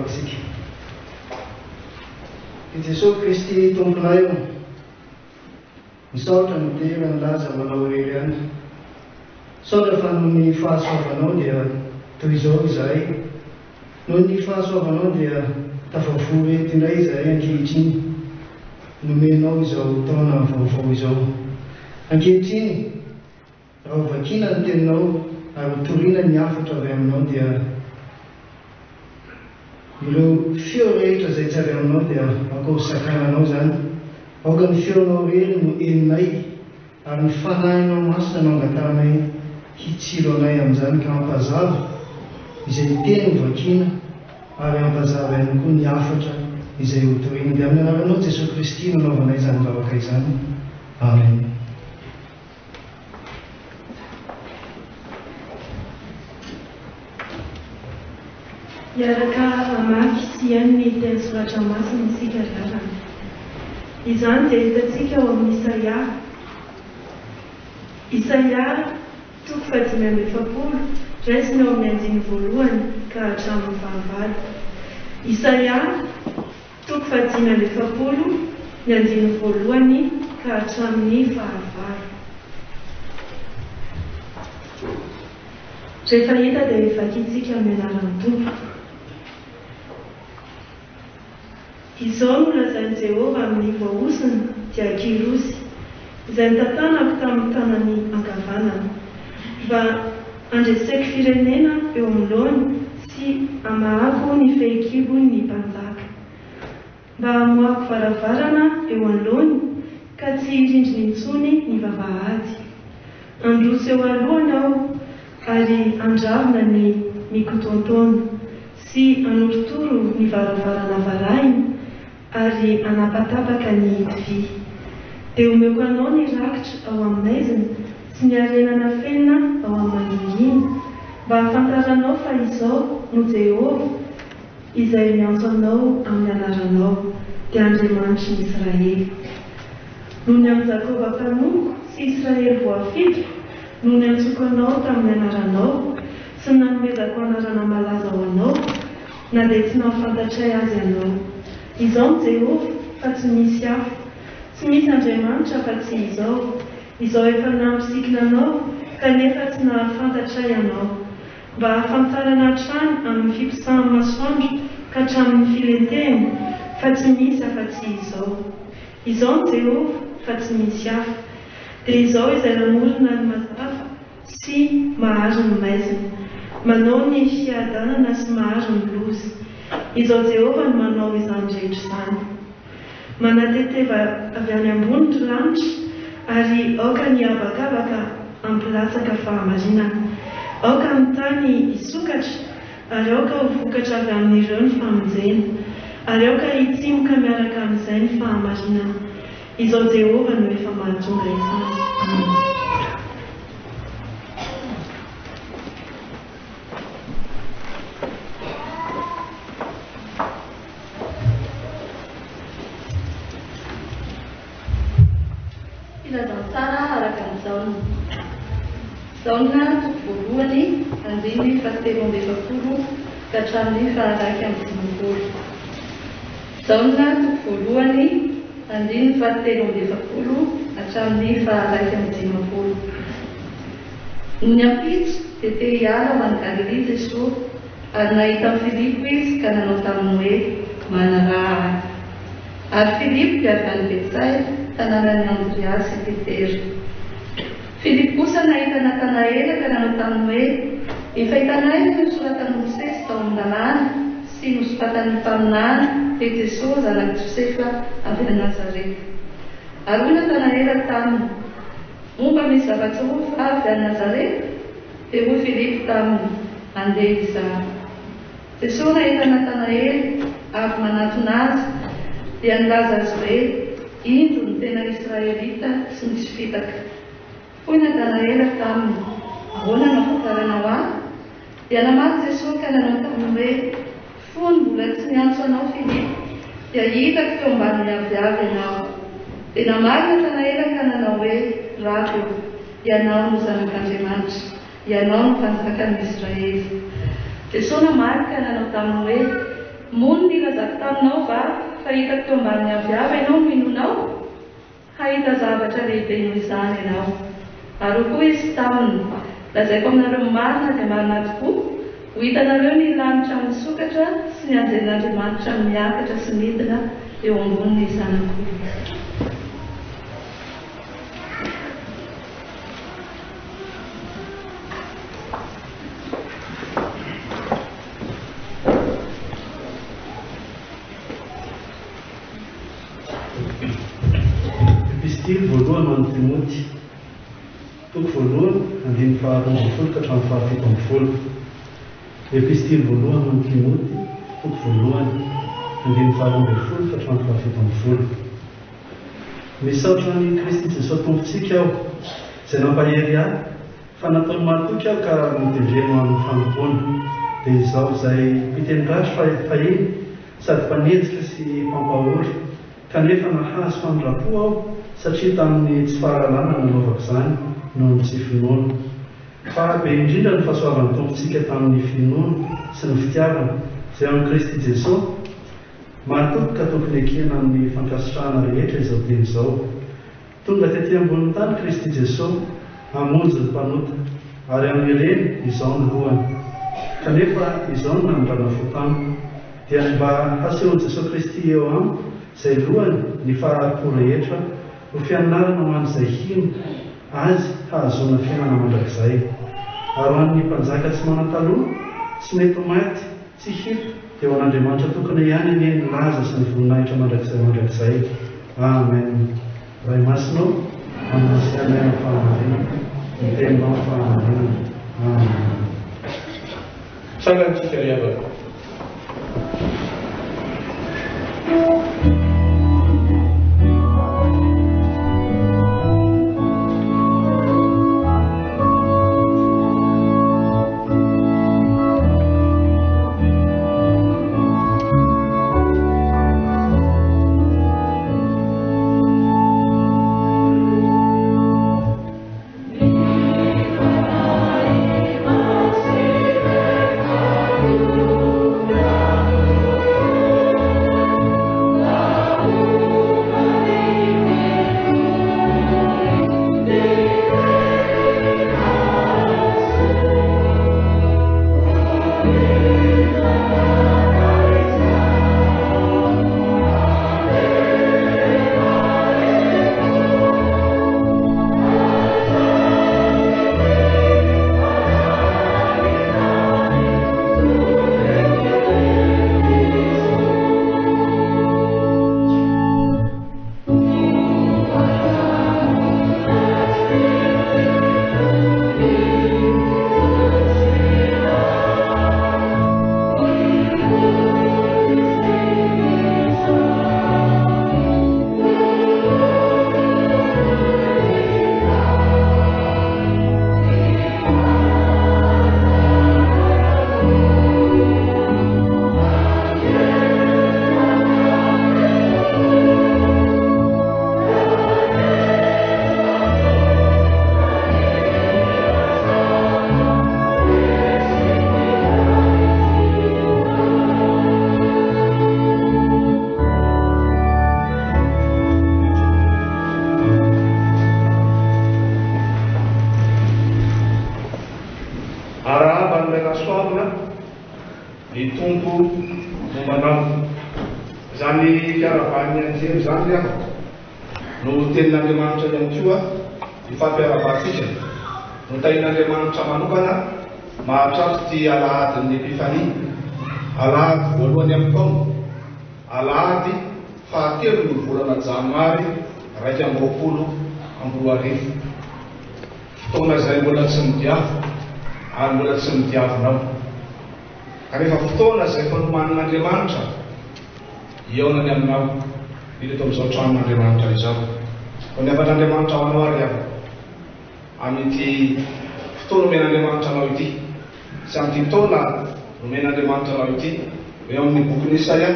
Hivavaka isika. I Jesoa Kristy Tomponay ô, misaotra midera ny laza ho Anao irery ihany. Misaotra fa noho ny fahasoavanao dia toy izao izahay. Noho ny fahasoavanao dia tafavory eto indray izahay ankehitriny. Nomenao izao taona vaovao izao. Ankehitriny, Raha ho vakiana ny teninao ary ho torina ny hafatra avy aminao dia ireo feo rehetra izay tsy avy aminao dia aoka ho sakananao izany. Aoka ny feonao irery no henonay ary ny Fanahinao Masina no angatahanay hitsilo anay amin'izany ka hampazava izay teny ho vakiana ary hampazava ihany koa ny hafatra izay ho torina. Dia amin'ny anaranao Jesoa Kristy no anaovanay izany vavaka izany. Amen. Hiaraka hamaky sy hihaino ny teny soratra masina isika ry havana. Izany dia hitantsika ao amin'ny Isaia. Isaia toko fahadimy amby efapolo, raisina eo amin'ny andininy voalohany ka hatramin'ny fahavalo. Isaia Toko fahadimy amby efapolo, ny andininy voalohany ka hatramin'ny fahavalo. Rehefa hita dia vakintsika amin'ny anaran'ny Tompo. Izao no lazain'i Jehovah amin'ny voahosony, dia Kyrosy, izay notantanako tamin'ny tanany ankavanana, mba handreseko firenena eo anoloany sy hamahako ny fehikibon' ny mpanjaka, mba hamoahako varavarana eo anoloany ka tsy hirindrina intsony ny vavahady. Handroso eo alohany aho ary handravona ny mikotoantoana sy hanorotoro ny varavarana varahina ary hanapatapaka ny hidy vy. Dia omeko anao ny rakitra ao amin'ny maizina sy ny harena nafenina ao amin'ny mangingina, mba hahafantaranao fa Izaho no Jehovah, Izay miantso anao amin'ny anaranao, dia Andriamanitry ny Israely. Noho ny amin'i Jakoba mpanompoko sy Israely voafidiko no niantsoako anao tamin'ny anaranao sy ny nanomezako anarana malaza ho anao, Na dia tsy nahafantatray azy ianao. Izao no Jehovah, fa tsy misy hafa. Tsy misy Andriamanitra afa-tsy Izao. Izao efa nampisikina anao, kanefa tsy nahafantatray ianao. Mba hahafantarana hatrany amin'ny fiposahan'ny masoandro ka hatramin'ny filentehany, fa tsy misy afa-tsy Izao. Izao no Jehovah, fa tsy misy hafa. Dia Izao izay namorona ny mazava. Sy mahary ny maizina. Manao ny fiadanana sy mahary ny loza. Izao Jehovah no manao izany rehetra izany. Manateteva avy any ambony ry lanitra, ary aoka ny habakabaka hampilatsaka fahamarinana. Aoka ny tany hisokatra, ary aoka ho vokatra avy amin'ireo ny famonjena. Ary aoka hitsimoka miaraka amin'izay ny fahamarinana. Izao Jehovah no efa mahatonga izany. Amena. Filazantsara araka an'i Jaona. Jaona toko voalohany andininy fahatelo amby efapolo ka hatramin'ny faha-iraika amby dimampolo. Jaona toko voalohany andininy fahatelo amby efapolo hatramin'ny faha-iraika amby dimampolo. Nony ampitso dia te hiala ho any Galilia Jesoa, ary nahita an'i Filipo Izy ka nanao taminy hoe, Manaraha Ahy. Ary Filipo dia avy any Betsaida, tanànan'i Andrea sy Petera. Filipo kosa nahita Natanaela ka nanao taminy hoe, Efa hitanay ny nosoratan'i Mosesy tao amin'ny Lalàna sy nosoratan'ny mpaminany, dia Jesoa zanak'i Josefa avy any Nazareta. Ary hoy Natanaela taminy, Moa mba misy zava-tsoa va avy any Nazareta? Dia hoy Filipo taminy, Andeha hizaha. Jesoa nahita Natanaela avy manatona azy, dia nilaza azy hoe, Indro ny tena Israelita tsy misy fitaka. Hoy Natanaela taminy, Ahoana no ahafantaranao ahy? Dia namaly Jesoa ka nanao taminy hoe, Fony mbola tsy niantso anao Filipo, dia hitako teo ambanin'ny aviavy ianao. Dia namaly Natanaela ka nanao hoe, Raby ô, ianao no Zanak'Andriamanitra, ianao no Mpanjakan'ny Israely. Jesoa namaly ka nanao taminy hoe. Moa no nilazako taminao va fa hitako teo ambanin'ny aviavy ianao no inoanao? Hahita zavatra lehibe noho izany ianao. Ary hoy koa Izy taminy, Lazaiko aminareo marina dia marina tokoa, ho hitanareo ny lanitra misokatra sy ny anjelin'Andriamanitra miakatra sy midina eo ambonin'ny Zanak'olona. Epistily voalohany ho an'i Timoty, toko voalohany, andininy faharoa ambin'ny folo ka hatramin'ny fahafito ambin'ny folo. Epistily voalohany ho an'i Timoty, toko voalohany, andininy faharoa ambin'ny folo ka hatramin'ny fahafito ambin'ny folo. Misaotra an'i Kristy Jesoa Tompontsika aho, izay nampahery ahy, fa nataony mahatoky aho ka notendreny ho amin'ny fanompoana. Dia izaho izay mpiteny ratsy fahiny, sady mpanenjika sy mpampahory, kanefa nahazo famindram-po aho satria tamin'ny tsy fahalalana nanaovako izany noho ny tsy finoana. Fa be indrindra ny fahasoavan'ny Tompontsika tamin'ny finoana sy ny fitiavana izay ao amin'i Kristy Jesoa. Mahatoky ka tokony ekena amin'ny fankasitrahana rehetra izao teny izao. Tonga tety ambonin'ny tany Kristy Jesoa hamonjy ny mpanota, ary amin'ireny izao no lohany. Kanefa izao no namindrana fo tamiko, dia ny mba hasehon'i Jesoa Kristy eo amiko izay lohany ny fahari-po rehetra ho fianarana ho an'izay hino Azy hahazoana fiainana mandrakizay. Ary ho an'ny mpanjaka tsy manan-taloha, tsy mety ho maty, tsy hita, dia ho an'Andriamanitra tokana ihany anie ny laza sy ny voninahitra mandrakizay mandrakizay. Amen. Ray Masina ô, manasy anay amin'ny fahamarinana, ny teninao ny fahamarinana. Amen. Tsara antsika ry havana. Arahaba an'ilay nasoavina, ny Tompo momba anao. Izany fiarahaban'ny anjely izany ry havana no tenin'Andriamanitra ihany koa ifampiarahabantsika. Notahian'Andriamanitra manokana mahatratra ity alahadin'ny Epifania, alahady voalohany amin'ny taona, alahady fahatelon'ny volana janoary 2021. Fotoana izay mbola tsy nodiaviko ary mbola tsy nodiavinao. Kanefa fotoana izay efa nomanin'Andriamanitra hihaonany aminao eto amin'izao tranon'Andriamanitra izao. Koa ny hafatr'Andriamanitra ho anao ary havana, amin'ity fotoana omen'Andriamanitra anao ity sy amin'ity taona nomen'Andriamanitra anao ity, eo amin'ny bokin'i Isaia,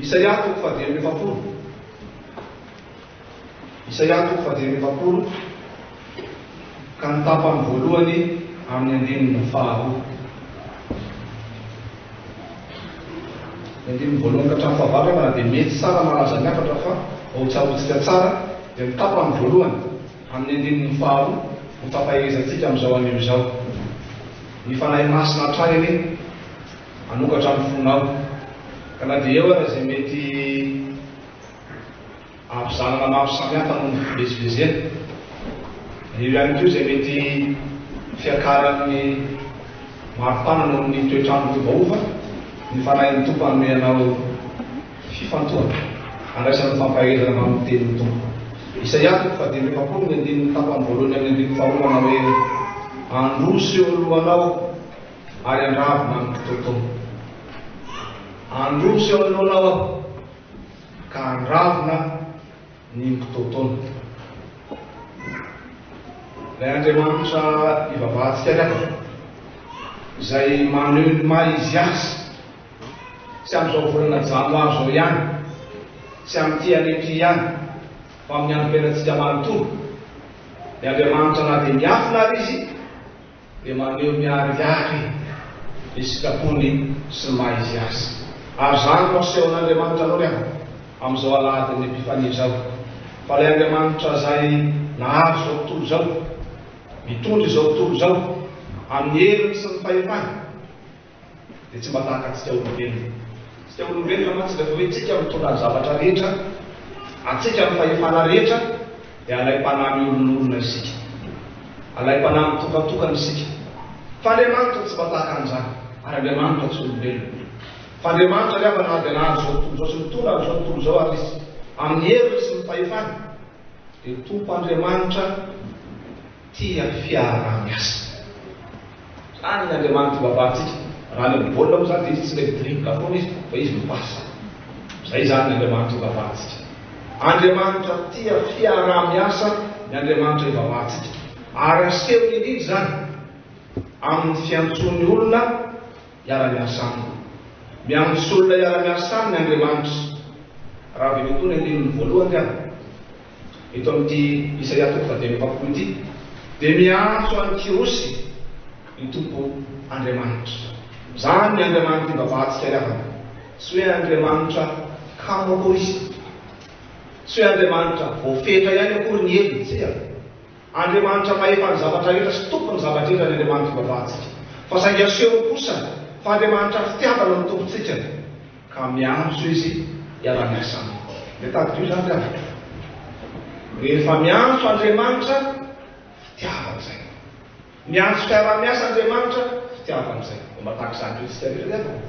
Isaia toko fahadimy amby efapolo. Isaia toko fahadimy amby efapolo ka ny tapany voalohany amin'ny andininy faharoa. Ny andininy voalohany ka hatramin'ny fahavalo angamba dia mety tsara mahalaza ny hafatra fa ho tsaroantsika tsara dia ny tapany voalohany amin'ny andininy faharoa no fampaherezantsika amin'izao anio izao. Ny Fanahy Masina hatrany anie hanokatra ny fonao ka na dia eo aza izay mety Havizanana maro samihafa no nivezivezena. Eo ihany koa izay mety fiakaran'ny maripana noho ny toetr'andro miovaova, ny Fanahin'ny Tompo hanome anao fifantohana, handraisana ny fampaherezana avy amin'ny Tenin'ny Tompo. Isaia toko fahadimy amby 40 ny andininy tapany voalohany amin'ny andininy faharoa manao hoe, Handroso eo alohanao aho ary handravona ny kitoatoa. Handroso eo anoloanao aho. Ka handravona ny mikitoatoana. Ilay Andriamanitra ivavahantsika ry havana, izay maneho ny maha izy azy, tsy amin'izao volana janoary izao ihany, tsy amin'ity anio ity ihany, fa amin'ny androm-piainantsika manontolo, ny Andriamanitra na dia miafina ary Izy, dia maneho miharihary ny sitrapony sy ny maha izy azy. Ary izany no asehon'Andriamanitra anao ry havana, amin'izao alahadin'ny Epifania izao, fa ilay Andriamanitra izay nahary izao tontolo izao, mitondra izao tontolo izao amin'ny heriny sy ny fahefany, dia tsy mba tahaka antsika olombelona. Tsika olombelona mantsy rehefa hoe tsika mitondra ny zavatra rehetra, antsika ny fahefana rehetra, dia alaim-panahy miolonolona isika. Alaim-panahy mitokantokana isika. Fa Andriamanitra tsy mba tahaka an'izany, ary Andriamanitra tsy olombelona. Fa Andriamanitra ry havana dia nahary izao tontolo izao sy mitondra an'izao tontolo izao ary Izy, amin'ny heriny sy ny fahefany, dia Tompo Andriamanitra tia fiaraha-miasa. Zany ny Andriamanitra ivavahantsika. Raha any amin'ny baolina moa zany dia izy tsy ilay mi-dribble foana izy fa izy mi-passe. Zay zany ny Andriamanitra ivavahantsika. Andriamanitra tia fiaraha-miasa ny Andriamanitra ivavahantsika. Ary asehony indrindra izany amin'ny fiantsoany olona hiara-miasa aminy. Miantso olona hiara-miasa aminy Andriamanitra. Raha avy eo koa ny andininy voalohany ary. Eto amin'ity Isaia toko fahadimy amby 40 ity, dia miantso an'i Kyrosy ny Tompo Andriamanitra. Izany ny Andriamanitra ivavahantsika ry havana. Tsy hoe Andriamanitra kamo akory Izy. Tsy hoe Andriamanitra voafetra ihany akory ny heriny, tsia. Andriamanitra mahefa ny zavatra rehetra sy Tompon'ny zavatra rehetra ny Andriamanitra ivavahantsika. Fa saingy asehony kosa fa Andriamanitra fitiavana no Tompontsika. Ka miantso izy hiara-miasa aminy. Dia tadidio izany ry havana. Rehefa miantso Andriamanitra, fitiavana izay. Miantso fiaraha-miasa Andriamanitra, fitiavana izay. Vao mba tahaka izany koa isika rehetra ry havana.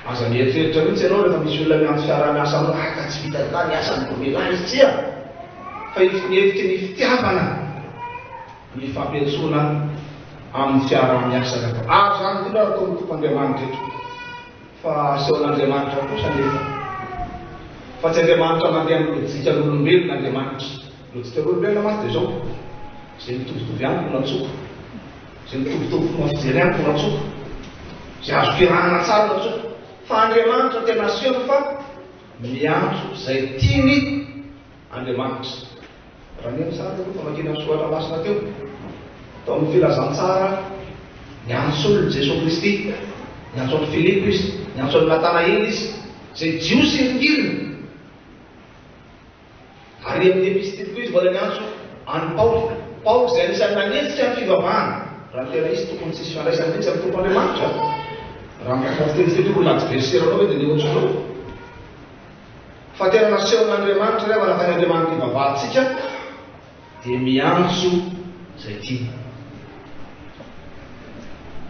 Aza mieritreritra mihitsy ianao rehefa misy olona miantso fiaraha-miasa aminao, ah ka tsy vitany lahy ny asany vao milahy izy. Tsia! Fa ny hevitry ny fitiavana ny fampiantsoana amin'ny fiaraha-miasa ry havana. Ary izany indrindra no ataon'ny Tompo Andriamanitra eto. Fa asehon'Andriamanitra kosa anefa fa tsy Andriamanitra mandeha amin'ny lojikan'olombelona Andriamanitra. Lojikan'olombelona mantsy dia izao, izay mitovitovy amiko no antsoiko, izay mitovitovy fomba fijery amiko no antsoiko, izay azoko iarahana tsara no antsoiko. Fa Andriamanitra tena asehony fa miantso izay tiany Andriamanitra. Raha nihaino tsara aloha famakiana ny soratra masina teo, tao amin'ny filazantsara, niantso olona Jesoa Kristy, niantso an'i Filipo izy, niantso an'i Natanaela izy, izay Jiosy hiringiriny. Ary amin'ny epistily koa izy mbola niantso an'i Paoly, Paoly izay anisan'ny nanenjika ny fivavahana. Raha ny tena izy tokony tsisy fiandraisany mihitsy amin'ny Tompo Andriamanitra. Raha ny fiteny tokony l'adversaire anao ve dia ny ohatranao. Fa tena nasehon'Andriamanitra ry havana fa ny Andriamanitra ivavahantsika dia miantso izay tiany.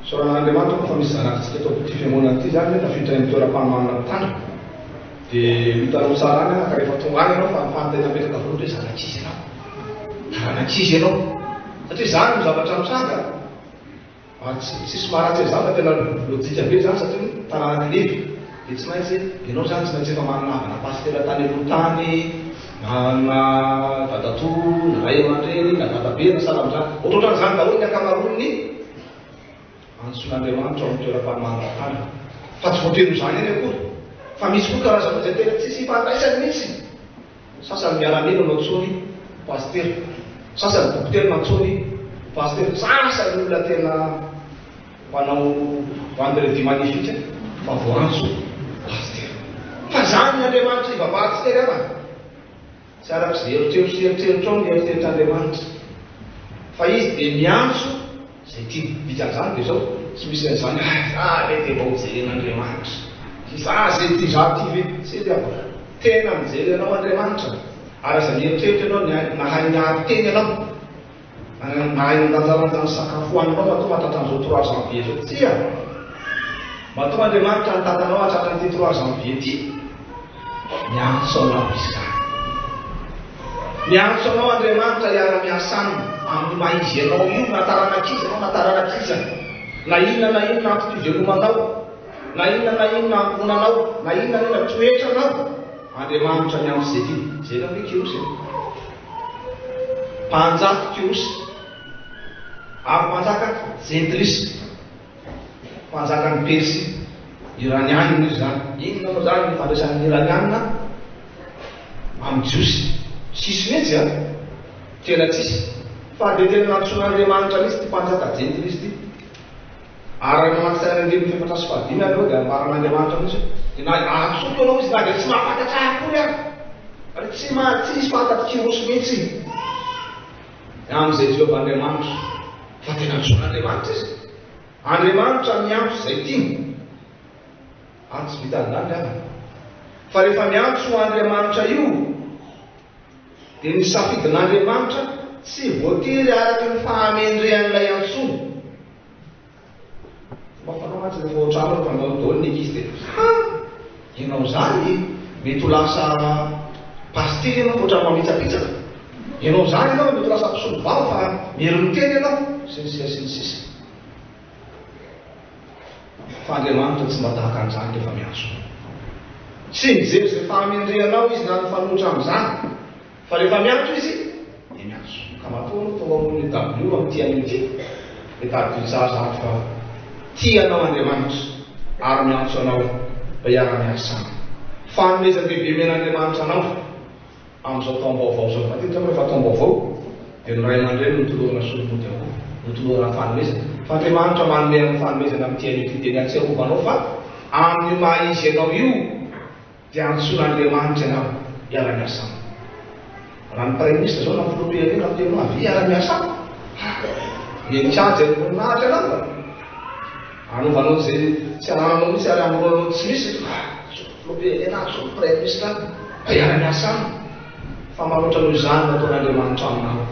Isaorana an'Andriamanitra moa fa misy zanakitsika eto amin'ity fiangonana ity izany hoe tafiditra any amin'ny toeram-panomanana mpitandrina. Dia ho hitanao tsara any ka rehefa tonga any ianao fa ny fanontaniana apetraka voalohany hoe zanak'iza ianao? Taranak'iza ianao? Satria izany no zavatra mitranga. Ary tsy tsisy maharatsy an'izany fa tena lojika be izany satria ny taranak'i Levy dia tsy maintsy ianao izany tsy maintsy efa manana havana pasitera tany aloha tany na dadatoa na ray aman-dreny na dadabe na sahala amin'izany. Ohatrohatran'izany daholo ny ankamaroan'ny antson'Andriamanitra ao amin'ny toeram-panomanana tany. Fa tsy voatery ho izany ihany akory fa misy koa karazana izay tena tsisy ifandraisany mihitsy. Sasany miaramila no antsoiny pasitera, sasany dokotera no antsoiny pasitera, sasany olona tena mpanao vendredi magnifique fa voantso pasitera. Izany ny Andriamanitra ivavahantsika ry havana. Tsy araka izay eritreritra sy eritreritrao ny eritreritr'Andriamanitra. Fa Izy dia miantso izay tiany. Dikan'izany dia izao, tsy misy an'izany hoe, ah, za ve dia mba ho jeren'Andriamanitra? Za izay tia za ity ve? Tsia ry havana. Tena mijery anao Andriamanitra. Ary aza mieritreritra ianao ny nahay niaro tena ianao. Mahay mandanjalanja ny sakafo hohaninao matoa mahatratra an'izao trois janvier izao. Tsia! Matoa Andriamanitra nitady anao hahatratra an'ity trois janvier ity, miantso anao Izy izany. Miantso anao Andriamanitra hiara-miasa aminy amin'ny maha izy anao io, na taranak'iza ianao na taranak'iza, na inona na inona antom-pivelomanao, na inona na inona ankohonanao, na inona na inona toetranao, Andriamanitra miantso izay tiany. Jereo ange Kyrosy e. Mpanjaka Kyrosy ary mpanjaka jentilisa, mpanjakan'i Persia, Iranianina izy izany. Inona moa izany ny ifandraisan'ny Iranianina amin'ny Jiosy? Tsisy mihitsy an! Tena tsisy. Fa dia tena nantsoin'Andriamanitra mihitsy ity mpanjaka jentilisa ity. Ary raha mamaky tsaina andininy fahefatra sy fahadimy ary ireo dia ambaran'Andriamanitra mihitsy hoe dia na ahatsoko anao izy na dia tsy mahafantatra ahy akory aza. Ary tsy maha tsy hisy fantatr'i Kyrosy mihitsy ny amin'izay Jehovah Andriamanitra. Fa tena antsoin'Andriamanitra izy. Andriamanitra miantso izay tiany. Ary tsy vitan'izany ry havana. Fa rehefa miantso Andriamanitra io dia ny safidin'Andriamanitra tsy voatery araka ny fahamendrehan'ilay antsoina. Fomba fanao mantsy rehefa ao an-trano rehefa manao daholo ny ankizy dia ha! Ianao izany mety ho lasa pasitera ianao fa ohatran'ny mamitsapitsaka. Ianao izany ianao mety ho lasa mpisolovava fa miery miteny ianao sy ny sisa sy ny sisa. Fa Andriamanitra tsy mba tahaka an'izany rehefa miantso. Tsy mijery izay fahamendrehanao Izy na mifanohitra amin'izany. Fa rehefa miantso Izy dia miantso. Ka matoa anao tao ambony W amin'ity anio ity dia tadidio tsara izany fa tia anao Andriamanitra ary miantso anao mba hiara-miasa Aminy. Fanomezan-dehibe omen'Andriamanitra anao amin'izao taom-baovao izao. Matetika moa rehefa taom-baovao dia ny ray aman-dreny no tolorana solomody akoho, no tolorana fanomezana. Fa Andriamanitra manome anao fanomezana amin'ity anio ity dia ny hahatsiarovanao fa amin'io maha izy anao io dia antsoin'Andriamanitra ianao hiara-miasa aminy. Raha ny Praiminisitra izao na ny Filoham-pirenena miteny hoe avia hiara-miasa amiko, ha! Mihenikajy ny voninahitra ianao ka! Hanovanao izay tsy anananao mihitsy ary hamoronanao ny tsy misy, ha! Antsoiko Filoham-pirenena, antsoiko Praiminisitra mba hiara-miasa aminy. Fa manoatra noho izany no ataon'Andriamanitra aminao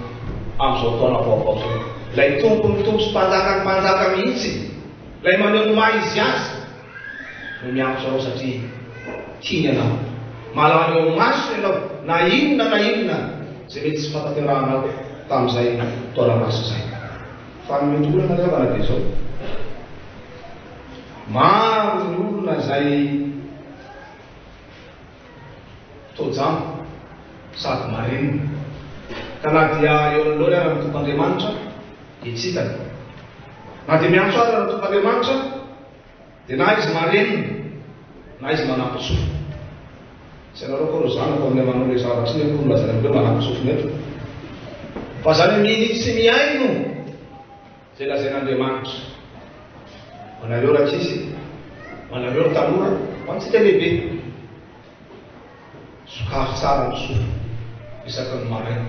amin'izao taona vaovao izao. Ilay Tompon'ny tompo sy Mpanjakan'ny mpanjaka mihitsy, ilay maneho ny maha izy azy, no miantso anao satria tiany ianao. Mahalala eo imasony ianao na inona na inona izay mety tsy fahatanterahanao tamin'izay taona lasa izay. Fa ny mety olana ry havana dia izao, maro ny olona izay toa jamba sady marenina, ka na dia eo anoloany ara ny Tompo Andriamanitra dia tsy hitany. Na dia miantso azy ara ny Tompo Andriamanitra, Dia na izy marenina na izy manampin-tsofina. Tsy ianareo akory ry zanako amin'ilay manao ilay zavatra iny akory no lazaina hoe manampin-tsofina eto. Fa izany hoe minia tsy mihaino izay lazain'Andriamanitra. Ho anareo rankizy, ho anareo ry tanora, ho antsika lehibe. Sokafy tsara ny sofina isaky ny maraina.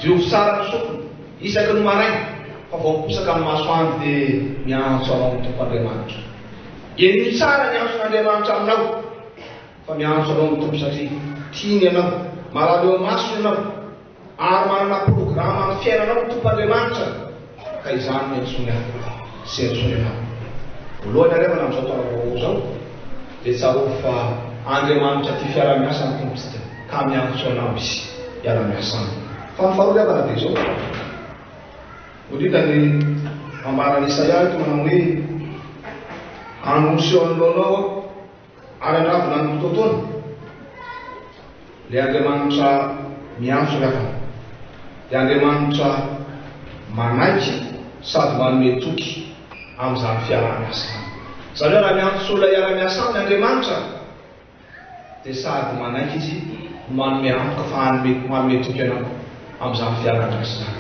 Diovy tsara ny sofina isaky ny maraina fa vao miposaka ny masoandro dia miantso anao ny Tompo Andriamanitra. Henoy tsara ny antson'Andriamanitra aminao fa miantso anao ny Tompo satria tiany ianao, marary eo amasony ianao. Ary manana programa amin'ny fiainanao ny Tompo Andriamanitra, ka izany no iantsoany ahy sy iantsoany anao. Voalohany ary havana amin'izao taona vaovao izao, dia tsarovy fa Andriamanitra tia fiaraha-miasa ny Tompontsika, ka miantso anao Izy hiara-miasa Aminy. Fa ny faharoa ry havana dia izao, Indrindra ny ambaran'i Isaia eto manao hoe, Handroso eo anoloanao Aho, Ary handravona ny kitoatoana Ilay Andriamanitra miantso ny havana, Ilay Andriamanitra manaiky sady manome toky amin'izany fiaraha-miasa izany. Izany hoe raha miantso olona hiara-miasa aminy Andriamanitra, dia sady manaiky Izy no manome antoka fa hanome manome toky anao amin'izany fiaraha-miasa izany.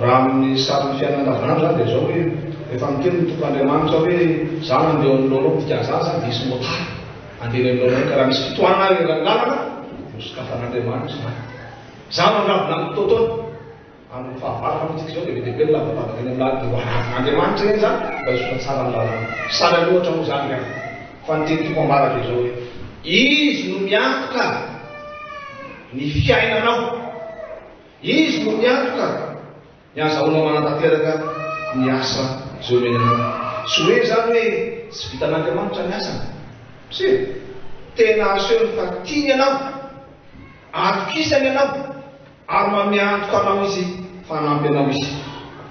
Raha amin'ny sarin'ny fiainana andavanandro izany dia izao hoe rehefa miteny ny Tompo Andriamanitra hoe za nandeha eo anoloanao, dikan'izany izany dia hisy motard. Andeha eny anoloanao ka raha misy fitohanana ary eran'ny lalana dia ho sokafan'Andriamanitra izany. Izaho no handravona ny kitoatoana. Amin'ny fahavaratra moa tsika izao dia be dia be ny lavadavaka eny amin'ny lalana dia ho aravin'Andriamanitra eny izany mba hizotra tsara ny lalana. Sary an'ohatra moa izany ry havana. Fa ny teny Tompo ambara dia izao hoe, Izy no miantoka ny fiainanao. Izy no miantoka ny ahazahoanao manatanteraka ny asa izay omeny anao. Tsy hoe izany hoe tsy vitan'Andriamanitra ny asany. Tsia. Tena asehony fa tiany ianao. Atokisany ianao ary manome antoka anao Izy fa hanampy anao Izy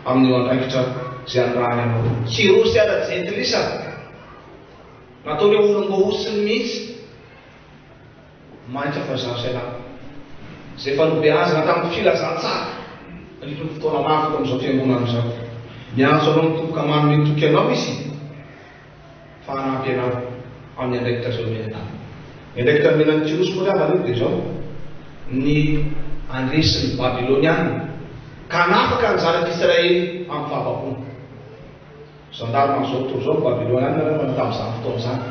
amin'io andraikitra izay anirahany anao io. Kyrosy ara-jentilisa, nataony hoe olom-boahosony mihitsy, mainka fa izaho sy ianao, izay efa nobeazina tamin'ny filazantsara nandritry ny fotoana maro teto amin'izao fiangonana izao. Miantso anao ny Tompo ka manome toky anao Izy. fa hanampy anao amin'ny andraikitra izay omeny anao. Ny andraikitra nomena an'i Kyrosy moa ry havana io dia izao, ny handresy ny Babyloniana ka hanafaka ny zanak'Israely amin'ny fahababoana. Zandarma amin'izao tontolo izao ny Babyloniana ry havana tamin'izany fotoana izany,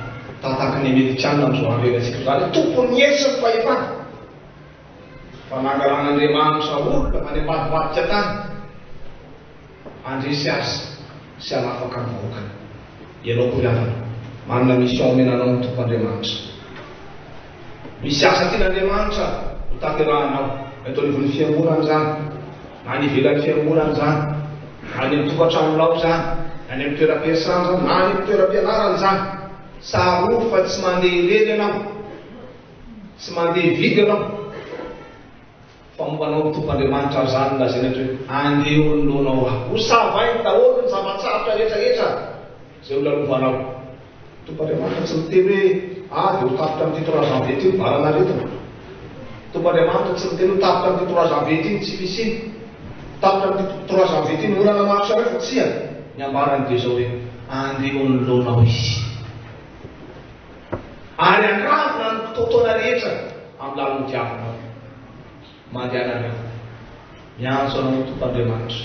tahaka ny Amerikana amin'izao andro iainantsika izao, izany hoe tompon'ny hery sy ny fahefana. Fa nangalan'Andriamanitra olona any ambadibadika tany. Handresy azy sy hanafaka ny vahoakany. Ianao koa ry havana, manana mission omena anao ny Tompo Andriamanitra. Misy asa tian'Andriamanitra ho tanterahanao, na eto anivon'ny fiangonana izany, na any ivelan'ny fiangonana izany, na any amin'ny tokantranonao izany, na any amin'ny toeram-piasana izany, na any amin'ny toeram-pianarana izany. Tsarovy fa tsy mandeha irery ianao, tsy mandeha vidy ianao. Fa momba anao ny Tompo Andriamanitra ary izany no lazainy eto hoe, Andeha eo anoloanao Aho. Ho savainy daholo ny zava-tsarotra rehetra rehetra izay ho lalovanao. Ny Tompo Andriamanitra tsy miteny hoe, Ah, dia ho tapitra amin'ity trois janvier ity ny valan'aretina. Ny Tompo Andriamanitra tsy miteny hoe tapitra amin'ity trois janvier ity ny tsy fisiana. Tapitra amin'ity trois janvier ity ny olana maro samihafa. Tsia. Ny ambarany dia izao hoe, Andeha eo anoloanao Izy. Ary handravona ny kitoatoana rehetra amin'ny lalan'ny diavinao. Mandehana any aminy. Miantso anao ny Tompo Andriamanitra.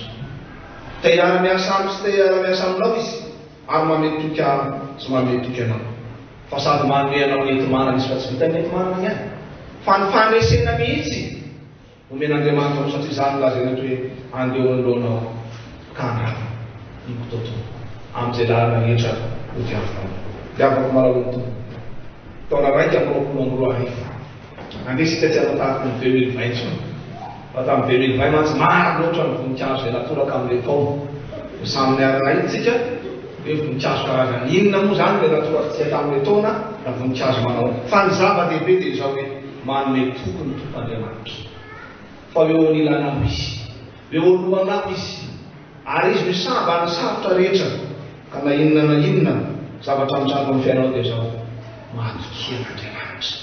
Te hiara-miasa amiko sy te hiara-miasa aminao Izy, ary manome toky ahy sy manome toky anao. Fa sady manome anao ny enti-manana Izy fa tsy vitan'ny enti-manana ihany, fa ny fandresena mihitsy. Omen'Andriamanitra anao satria izany no lazainy eto hoe andeha eo anoloanao aho ka handrava ny kitoatoa amin'izay lalana rehetra hodiavinao. Diavako malahelo ny Tompo. Taona 2021. Andeha isika tsy hanao tahaka ny 2020 intsony. Fa tamin'ny 2020 mantsy maro loatra ny voninkazo izay natoraka amin'ilay taona. Dia samy niara-nahita isika hoe voninkazo karazany inona moa izany ilay natorakitsika tamin'ilay taona na voninkazo manao. Fa ny zava-dehibe dia izao hoe Manome toky ny Tompo Andriamanitra fa ho eo anilanao Izy, ho eo alohanao Izy, ary Izy misava ny sarotra rehetra, ka na inona na inona zavatra mitranga amin'ny fiainanao dia izao, matokia an'Andriamanitra.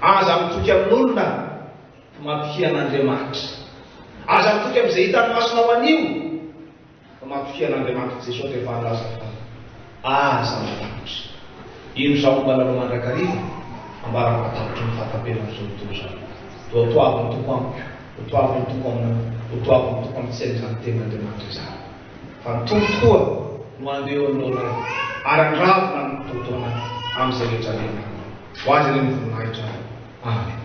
Aza mitoky amin'olona fa matokia an'Andriamanitra. Aza mitoky amin'izay hitan'ny masonao anio. Fa matokia an'Andriamanitra Jesoa dia efa nilaza fa aza matahotra. Ino izaho momba anareo mandrakariva ambarako hatapitry ny fahataperan'izao tontolo izao. Dia ho toavin'ny Tompo amiko, ho toavin'ny Tompo aminao, ho toavin'ny Tompo amintsika izany tenin'Andriamanitra izany. Fa ny Tompo tokoa no handeha eo anoloanao ary handravona ny kitoatoana amin'izay rehetra alehanao. Ho Azy anie ny voninahitra. Amen.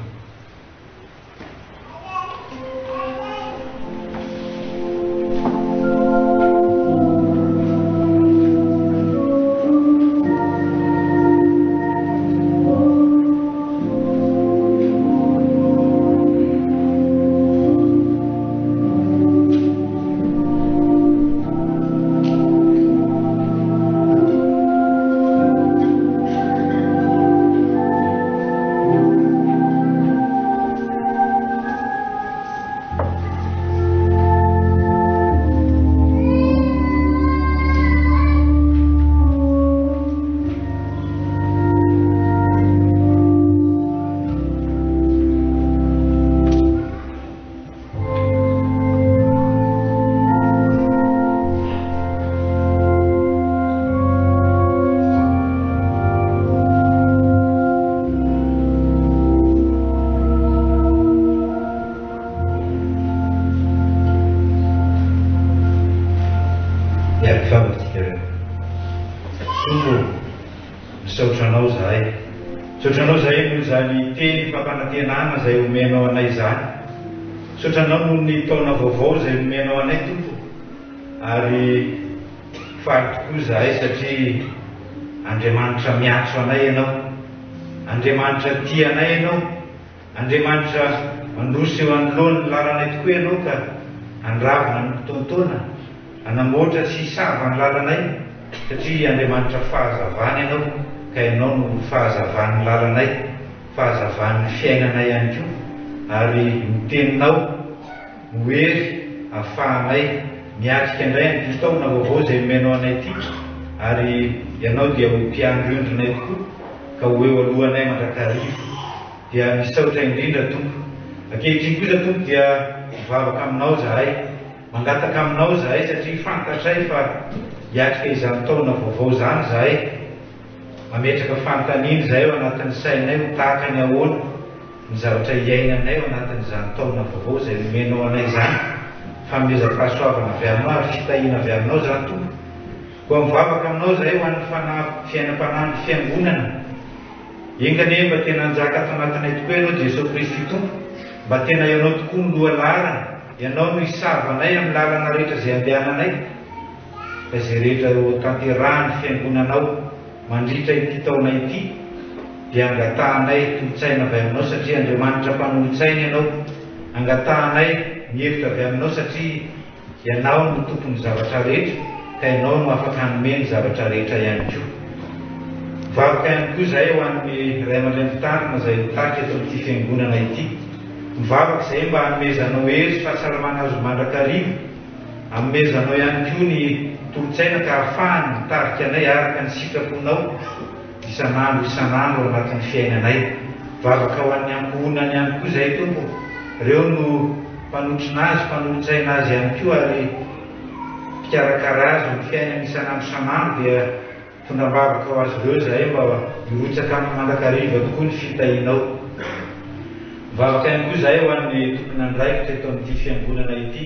Miarivavaka tsika reo. Tompo ô, misaotra Anao zahay. Misaotra Anao izahay noho izany teny fampanantenana izay omenao anay izany. Misaotra Anao noho ny taona vaovao izay nomenao anay Tompo ary faly tokoa izahay satria Andriamanitra miantso anay Ianao. Andriamanitra tia anay Ianao. Andriamanitra mandroso eo anoloan'ny lalanay tokoa Ianao ka handravona ny kitoantoana, hanamboatra sy hisava ny lalanay, satria Andriamanitra fahazavana Ianao ka Ianao no fahazavan'ny lalanay, fahazavan'ny fiainanay ihany koa, ary ny Teninao no hery ahafahanay miatrika indray an'ity taona vaovao izay nomenao anay ity, ary Ianao dia ho mpiandry ondrinay tokoa ka ho eo alohanay mandrakariva. Dia misaotra indrindra Tompo. Ankehitriny kosa Tompo dia mivavaka aminao izahay, mangataka aminao izahay satria fantatray fa hiatrika izany taona vaovao izany izahay. Mametraka fanontaniana izahay ao anatin'ny sainay ho tahaka ny ahoana ny zavatra hiainanay ao anatin'izany taona vaovao izay nomenao anay izany. Fanomezam-pahasoavana avy aminao ary fitahiana avy aminao izany Tompo. Koa mivavaka aminao izahay ho an'ny fanahy fiainam-panahin'ny Fiangonana. Enga anie mba tena hanjaka ato anatinay tokoa Ianao Jesoa Kristy Tompo, mba tena Ianao tokoa no loha laharana, Ianao no hisava anay amin'ny lalana rehetra izay andehananay, ka izay rehetra ho tanterahan'ny Fiangonanao mandritra ity taona ity dia angatahanay tolo-tsaina avy Aminao satria Andriamanitra mpanolotsaina Ianao, angatahanay ny hevitra avy Aminao satria Ianao no tompon'ny zavatra rehetra ka Ianao no afaka hanome ny zavatra rehetra ihany koa. Mivavaka ihany koa izahay ho an'ny ray aman-dreny mpitarina izay mitarika eto amin'ity fiangonana ity. Mivavaka izahay mba hanomezanao hery sy fahasalamana azy mandrakariva. Anomezanao ihany koa ny tolo-tsaina ka hahafahany mitarika anay araka ny sitraponao isan'andro isan'andro ao anatin'ny fiainanay. Mivavaka ho an'ny ankohonany ihany koa izahay Tompo. Ireo no. Mpanotrona azy, mpanolotsaina azy ihany koa ary mpikarakara azy amin'ny fiainany isan'andro isan'andro dia mitondra am-bavaka ho azy ireo izahay mba hirotsaka aminy mandrakariva tokoa ny fitahianao. Mivavaka ihany koa izahay ho an'ny tompon'andraikitra eto amin'ity fiangonana ity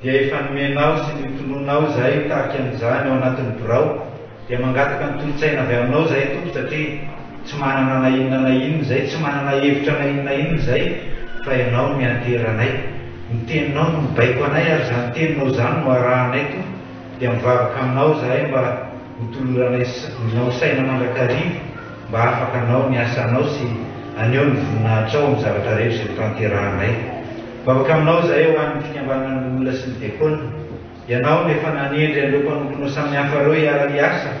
dia efa nomenao sy notoloinao izahay hitarika an'izany ao anatin'ny birao Dia mangataka ny tolo-tsaina avy aminao izahay Tompo satria tsy manana na inona na inona izahay, tsy manana hevitra na inona na inona izahay fa Ianao no mianteranay. Ny Teninao no mibaiko anay ary izany Teninao izany no arahanay Tompo. Dia mivavaka aminao izahay mba ho toloranay nao saina mandrakariva mba hahafaka hanao ny asanao sy haneho ny voninahitrao amin'ny zavatra rehetra izay hotanterahanay. Mivavaka aminao izahay ho an'ny fikambanana ny loholona sy ny dekona. Ianao no efa nanendry an'ireo mpanomponao samihafa ireo hiara-hiasa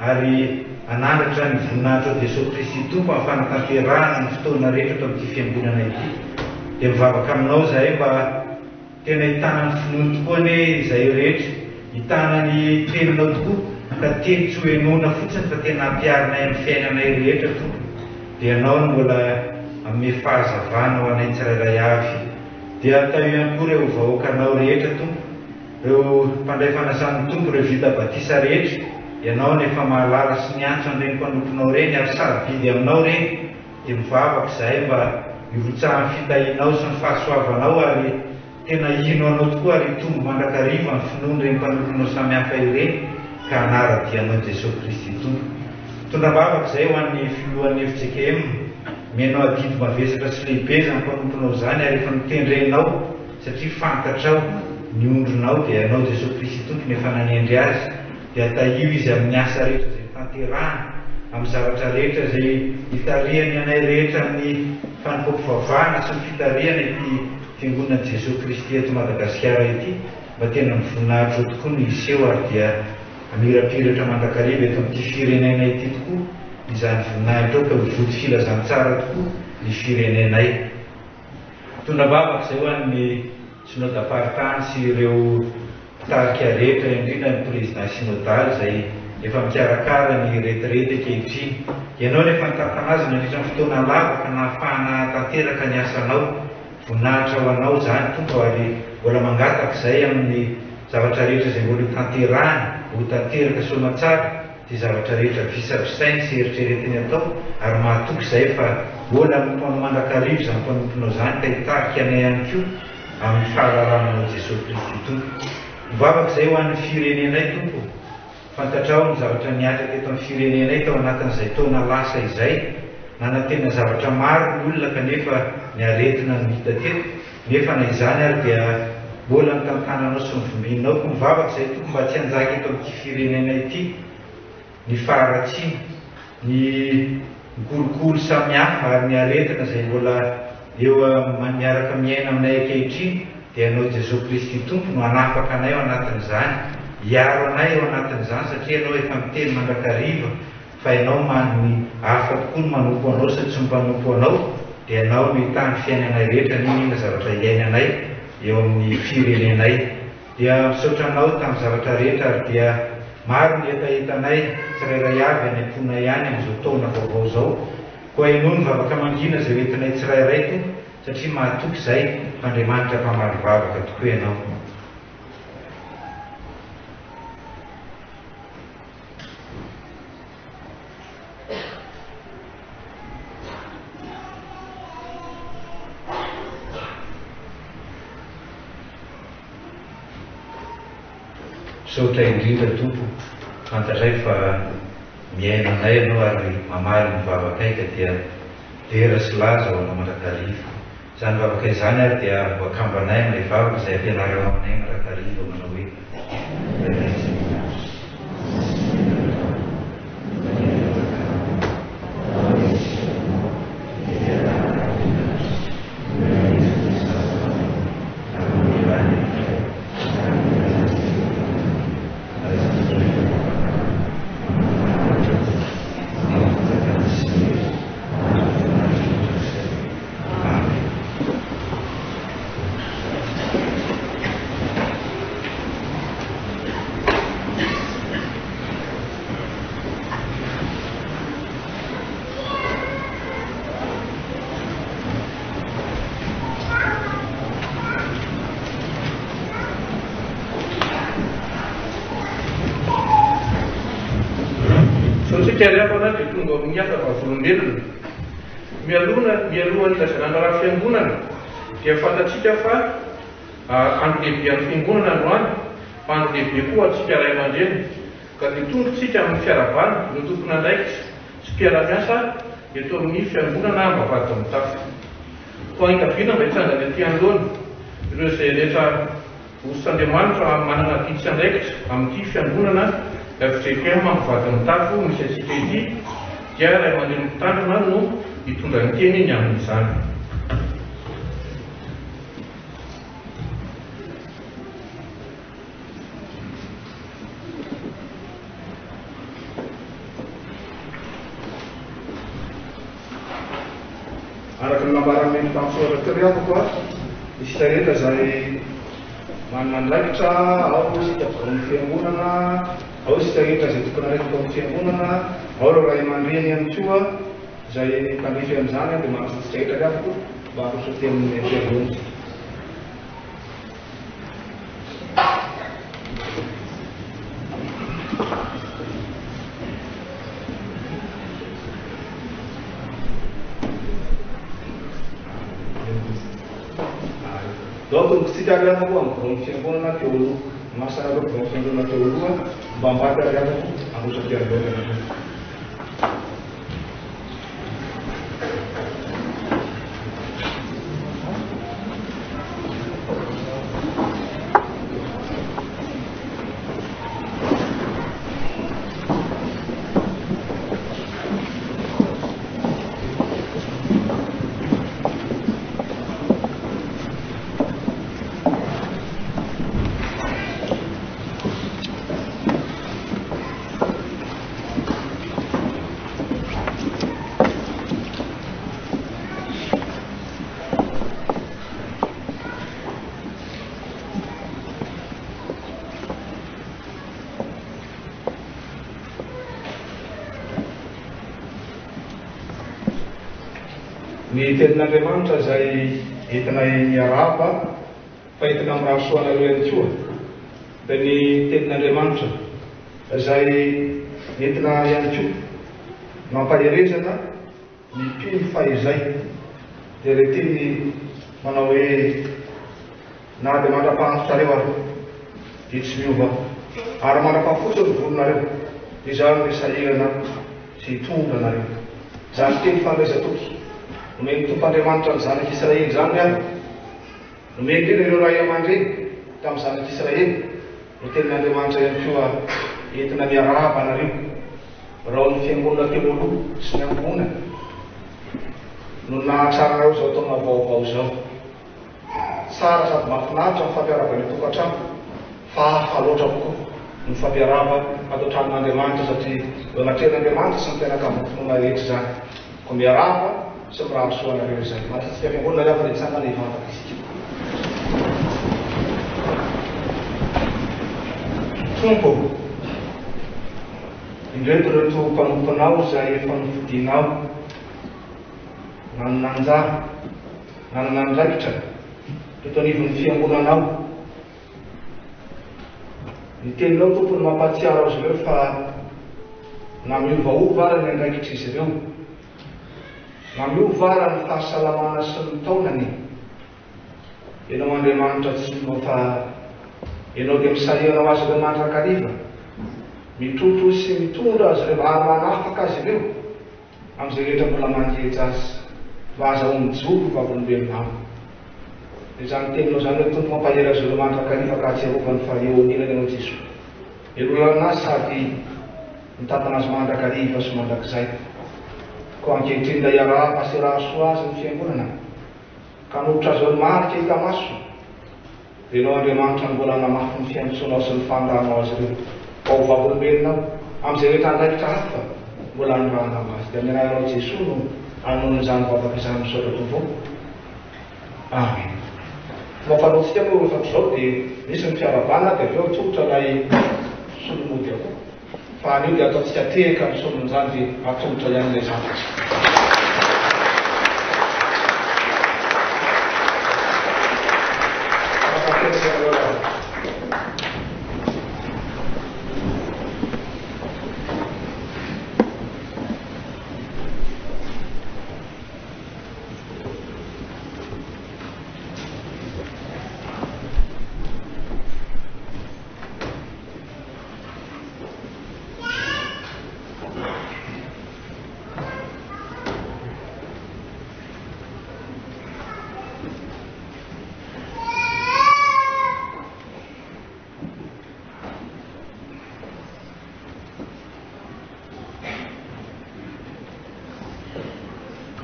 ary hanandratra ny voninahitrao Jesoa Kristy Tompo amin'ny fanatanterahana ny fotoana rehetra ato amin'ity Fiangonana ity. Dia mivavaka aminao izahay mba tena hitana ny finoany tokoa anie izahay rehetra, hitana ny teninao tokoa ka teny tsy ho henoina fotsiny fa tena hampiharinay amin'ny fiainanay rehetra Tompo. Dia Ianao no mbola hanome fahazavana ho anay tsirairay avy. Dia tahio ihany koa ireo vahoakanao rehetra, Tompo, ireo mpandray fanasan'ny Tompo, ireo vita batisa rehetra, Ianao no efa mahalala sy miantso an'ireny mpanomponao ireny ary sarobidy aminao ireny, dia mivavaka izahay mba hirotsahan'ny fitahianao sy ny fahasoavanao ary tena hino Anao tokoa ary hitombo mandrakariva ny finoan'ireny mpanomponao samihafa ireny ka hanara-dia Anao Jesoa Kristy Tompo. Mitondra am-bavaka izahay ho an'ny filohan'ny fjkm, Omenao adidy mavesatra sy lehibe izany mpanomponao izany ary efa notendrenao satria fantatrao ny ondrinao dia Ianao Jesoa Kristy Tompo no efa nanendry azy dia tahio izy amin'ny asa rehetra izay tanterahany amin'ny zavatra rehetra izay itarihany anay rehetra amin'ny fanompoam-pivavahana sy ny fitarihana ity Fiangonana Jesoa Kristy eto Madagasikara ity mba tena ny voninahitrao tokoa no hiseho ary dia hamirapiratra mandrakariva eto amin'ity firenena ity tokoa izany voninahitra ao ka ho vody filazantsara tokoa ny firenenay. Mitondra am-bavaka izay ho an'ny Synodam-paritany sy ireo mpitarika rehetra indrindra ny Président Synodaly izay efa mikarakara ny retraite ankehitriny. Ianao no efa nitantana azy nandritra ny fotoana lava ka nahafahana hahatanteraka ny asanao. Voninahitra ho anao izany Tompo ary mbola mangataka izay amin'ny zavatra rehetra izay mbola ho tanterahiny ho tanteraka soamatsara Izay zavatra rehetra visavisainy sy eritreretiny atao, ary mahatoky izahay fa mbola hanompo Anao mandrakariva izany mpanomponao izany ka hitarika anay ihany koa amin'ny fahalalana Anao Jesoa Kristy Tompo. Mivavaka izahay ho an'ny firenenay Tompo ô. Fantatrao ny zavatra nihatra teto amin'ny firenenay tao anatin'izay taona lasa izay. nanantena zavatra maro ny olona kanefa ny aretina no hita teto, nefa na izany ary dia mbola nitantananao sy novombininao, koa mivavaka izahay Tompo mba tsy hanjaka eto amin'ity firenena ity ny faharatsiana, ny kolikoly samihafa ary ny aretina izay mbola eo miaraka miaina aminay ankehitriny, dia Ianao Jesoa Kristy Tompo no hanafaka anay ao anatin'izany, hiaro anay ao anatin'izany satria Ianao efa miteny mandrakariva fa Ianao man ny hafa tokoa no manompo Anao sy tsy mpanompo Anao, dia Ianao no hitahy ny fiainanay rehetra n'inon'inona zavatra iainanay eo amin'ny firenenay. Dia misaotra Anao tamin'ny zavatra rehetra ary dia maro ny hetahetanay tsirairay avy any am-ponay any amin'izao taona vaovao izao. Koa henoy ny vavaka mangina izay ho entinay tsirairay Tompo satria mahatoky izahay fa Andriamanitra mpamaly vavaka tokoa Ianao. Misaotra indrindra Tompo, fantatray fa mihaino anay Ianao ary mamaly ny vavakay ka dia dera sy laza ho Anao mandrakariva. Izany vavaka izany ary dia ho akambanay amin'ilay vavaka izay ampianaranao anay mandrakariva manao hoe, Rainay izay any an-danitra. Izao isika ry havana dia tonga amin'ny asa vavolombelona. Mialoha mialohan'ny ilazana ny raharaha fiangonana dia fantatsika fa andro lehibe an'ny fiangonana androany fa andro lehibe koa ho antsika ray aman-dreny ka dia tonga isika amin'ny fiarahabana ireo tompon'andraikitra sy mpiara-miasa eto amin'ny fiangonana Ambavahadimitafo. Koa ankaviana mba hitsangana ety anoloana ireo izay rehetra Hosotr'Andriamanitra manana adidy sy andraikitra amin'ity fiangonana fjkm Ambavahadimitafo misy antsika ity dia ray aman-dreny mpitandrina no hitondra ny teny ny amin'izany. Araka ny nambaran'ny mpitantsoratra teo ihany koa, isika rehetra izay manana andraikitra, ao isika biraon'ny fiangonana, ao isika rehetra izay tompon'andraikitra tao amin'ny fiangonana, ao ireo ray aman-dreny ihany koa izay tandrify an'izany dia manasa antsika rehetra ry havako mba haroso aty amin'ny fiangonana. Zao tompontsika ary havako amin'ny biraon'ny fiangonana teo aloha. Manasa anareo biraon'ny fiangonana teo aloha mba hambaty ary havako handroso aty anoloana ianareo. Ny tenin'Andriamanitra izay entinay miarahaba fa entina mirary soa anareo ihany koa dia ny tenin'Andriamanitra izay entina ihany koa nampaherezana ny mpino fahizay dia ilay teny manao hoe na dia mandra-pahantotrareo ary dia tsy miova ary mandra-pahafotsy ny volonareo dia izaho no hisahirana sy hitondra anareo. Izany teny fanomezan-toky nomen'ny Tompo Andriamanitra ny zanak'Israely izany ry havana, nomeny indrindra ireo ray aman-dreny tamin'ny zanak'Israely, no tenin'Andriamanitra ihany koa entina miarahaba anareo raon'ny fiangonana teo aloha sy ny ankohonana no nahatraranareo izao taona vaovao izao. Tsara sady mahafinaritra ny fampiarahaba ny tokantrano fa hafa loatra kokoa ny mifampiarahaba ato an-tranon'Andriamanitra satria eo anatrehan'Andriamanitra sy ny mpianakavin'ny finoana rehetra izany. Koa miarahaba sy mirary soa anareo izay. Mandrasantsika fiangonana ry havana hitsangana hivavaka isika. Tompo ô, indreto ireto mpanomponao izay efa nofidinao nanana anjara, nanana andraikitra teto anivon'ny fiangonanao. Ny teninao Tompo no mampahatsiaro azy ireo fa na miovaova ara ny andraikitr'izy ireo, na miova ara ny fahasalamana sy ny taonany, Ianao Andriamanitra tsy miova fa Ianao dia misahirana ho azy ireo mandrakariva, mitrotro sy mitondra azy ireo ary manafaka azy ireo amin'izay rehetra mbola mangeja azy mba hahazahoany mijoro ho vavolombelona aminy. Dia izany teninao izany hoe Tompo mampahery azy ireo mandrakariva ka ahatsiarovany fa eo anilany Ianao Jesoa. Mialoha azy sady mitantana azy mandrakariva sy mandrakizay. Koa ankehitriny ilay iarahaba sy iraha soa azy ny Fiangonana ka hanolotra azy ireo ny marika hita maso. Dia Ianao Andriamanitra no mbola hanamafy ny fiantsoanao sy ny fanirahanao azy ireo mba ho vavolombelonao amin'izay rehetra andraikitra hafa mbola anirahanao azy. Dia amin'ny anaranao Jesoa no anonona izany vavaka izany misaotra Tompo o. Amen. Fomba fanaontsika moa rehefa ohatr'izao dia misy ny fiarahabana dia avy eo atolotra ilay solomody akoho. Fa anio dia ataontsika tehaka ny solon'izany dia atolotra ihany ilay zavatra. Mankatelina ianareo ravaka.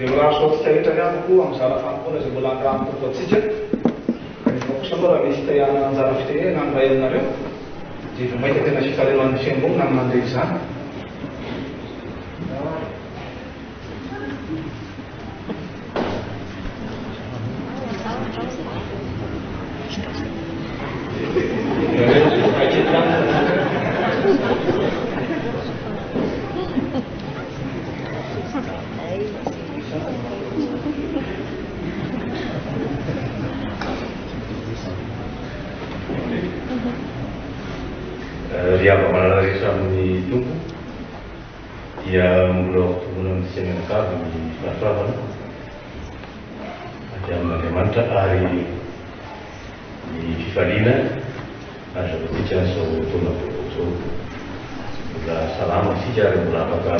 Dia mirary soa antsika rehetra ny hafa koa amin'ny zara fanompoana izay mbola andrahan'ny Tompo antsika. Kanefa kosa aloha raha misy te hanana anjara fitenenana ny iray aminareo dia vao mainka tena fifaliana ho an'ny fiangonana ny mandre izany. Ry hava-malala rehetra amin'ny Tompo, dia mbola ho tohina amintsika mianakavy ny fahasoavana avy amin'Andriamanitra ary ny fifaliana azahoantsika an'izao taona vaovao izao. Mbola salama isika ary mbola afaka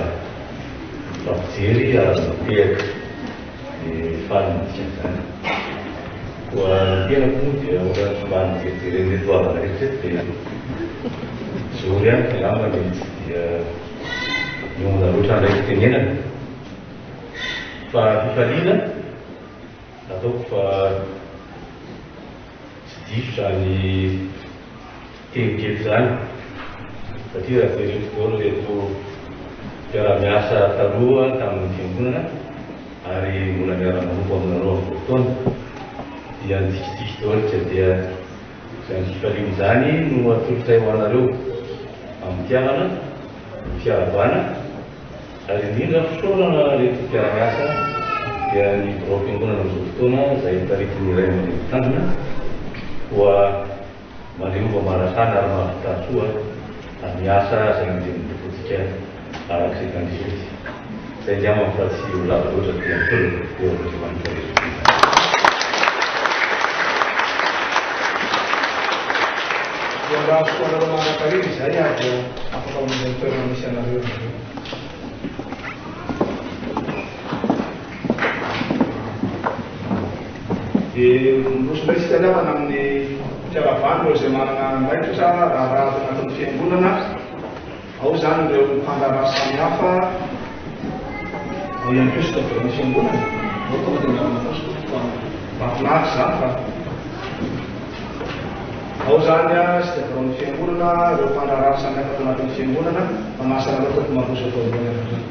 mifampijery ary mitehaka. Dia faly ny dikan'izany. Koa ny tenako moa dia ohatran'ny somary nijerijery an'ireto havana ireto ireto dia mijoro ihany fa angamba ny tsy dia miomana loatra handray fitenenana. Fa fifaliana ataoko fa tsy diso izany teny kely izany satria raha jereko daholo ireto mpiara-miasa taloha tamin'ny fiangonana ary mbola miara-manompo aminareo amin'izao fotoana dia nitsikitsiky daholo ka dia izany fifaliana izany no atolotray ho anareo am-pitiavana, fiarahabana ary indrindra fisaorana ireto mpiara-miasa dia ny biraom-piangonana amin'izao fotoana izay taritin'ny ray aman-dreny mpitandrina koa Maneova mahalasana ary mahavità soa amin'ny asa izay nodin'ny Tompontsika araka izay tandrify izy. Izay angamba fa tsy ho lava loatra dia misaotra tompoko eo Andriamanitra Jesoa Kristy. Dia mirary soa anareo mandrakariva izahay ary dia afaka mamonjy ny toerana misy anareo ianareo. Dia miroso indray isika ry havana amin'ny fiarahabana ireo izay manana andraikitra raharaha ato anatin'ny fiangonana. Ao izany ireo mpandraharaha samihafa, ao ihany koa isika biraon'ny fiangonana. Ao tonga dia miarahaba fotsiny tompoko fa mahafinaritra izany fa ao izany isika biraon'ny fiangonana, ireo mpandraharaha samihafa ato anatin'ny fiangonana, manasa anareo tompoko mandroso eto anoloana ianareo.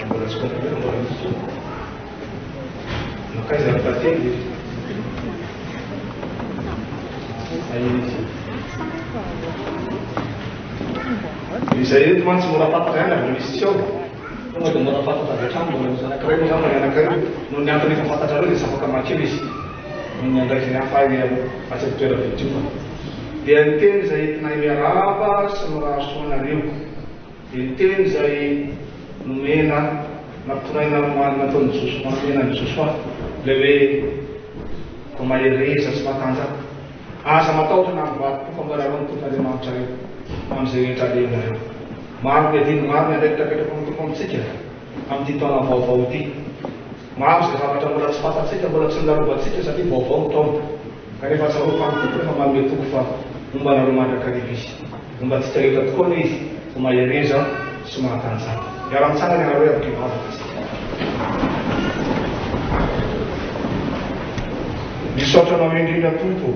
Mbola tsy complet, mbola misy. Nankaiza ny tantely? Ahina izy. Izay eto mantsy mora fantatra ihany avy misy tsy ao. Tonga dia mora fantatra avy hatrany mbola misy anankiray moa izany fa ny anankiray noho ny antony efa fantatrareo dia tsy afaka mankeo izy. Noho ny andraikiny hafa eny aloha fa tsy ny toeram-pidiovana. Dia ny teny izay entinay miarahaba sy mirary soa anareo dia ny teny izay nomena nampitondraina ho an'ny nataon'i Josoa nomena an'i Josoa ilay hoe koa mahereza sy matanjaka aza matahotra na mivadi-po fa mbola ny Tompo Andriamanitrareo amin'izay rehetra alehanareo. Maro ny adidy maro ny andraikitra apetraky ny Tompo amintsika amin'ity taona vaovao ity. Maro izay zavatra mbola tsy fantatsika, mbola tsy nolalovantsika satria vaovao ny taona. Kanefa tsarovy fa ny Tompo efa manome toky fa homba anareo mandrakariva Izy. Homba antsika rehetra tokoa anie Izy, koa mahereza sy mahatanjaha. Miara-mitsangana ianareo hiaraka hivavaka isika. Misaotra Anao indrindra Tompo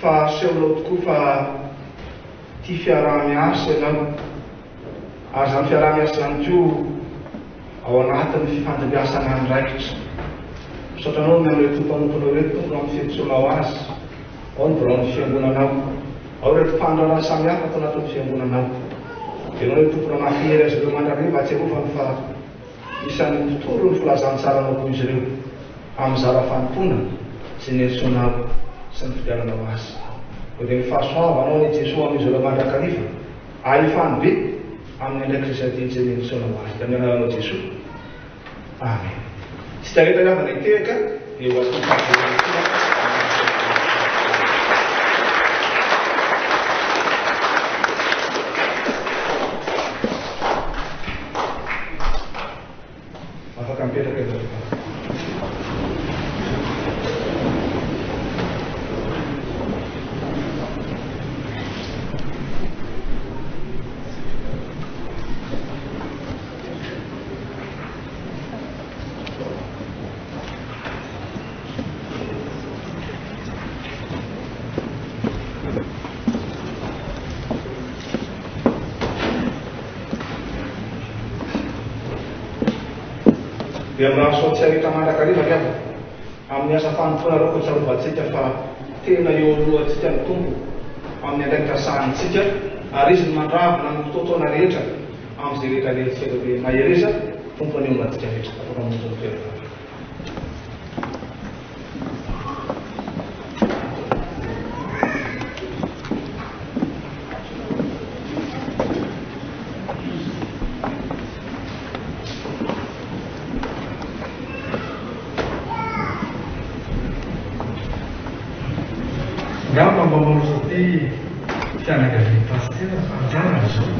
fa asehonao tokoa fa tia fiaraha-miasa Ianao. Ary izany fiaraha-miasa izany koa ao anatin'ny fifandimbiasana andraikitra. Misaotra Anao ny amin'ireto mpanomponao ireto Tompo amin'ny fiantsoanao azy. Ao ny biraon'ny fiangonanao. Ao ireto mpandraharaha samihafa ato anatin'ny fiangonanao. Ianao ilay Tompo namaky hery azy ireo mandrakariva hahatsiarovany fa isan'ny mpitory ny filazantsaranao koa izy ireo amin'ny zara fanompoana izay niantsoanao sy nifidiananao azy. Koa dia ny fahasoavanao anie Jesoa amin'izy ireo mandrakariva. Ahefany be amin'ny andraikitra izay adintsy ny misaona ho azy. Amin'ny anaranao Jesoa. Amen. Tsy tareta ny havana hitehaka dia ho azo Afaka mipetraka ianareo. Dia mirary soa tsy hahita mandrakariva ry havana amin'ny asa fanompoanareo koa tsarovantsika fa tena eo alohantsika ny Tompo amin'ny andraikitra sahanintsika ary Izy no mandravona ny kitoatoana rehetra amin'izay rehetra alehantsika ireo dia mahereza Tompo anie homba antsika rehetra afaka mamonjy ny toerana. Angamba mba maroso aty fianakavian'i Pasitera fa anjarany izao.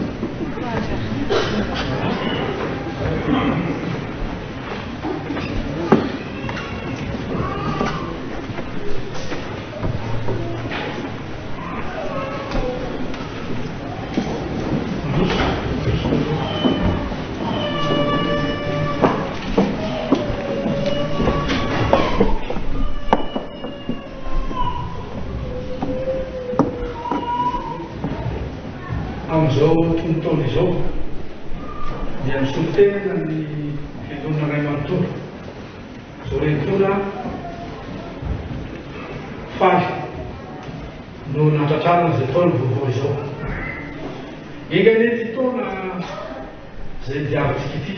Amin'izao tonon-taona izao dia misolo tena ny fiangonana iray manontolo. Izao renivola faly no nahatratrarana izao taona vaovao izao. Enga anie ity taona izay diavintsika ity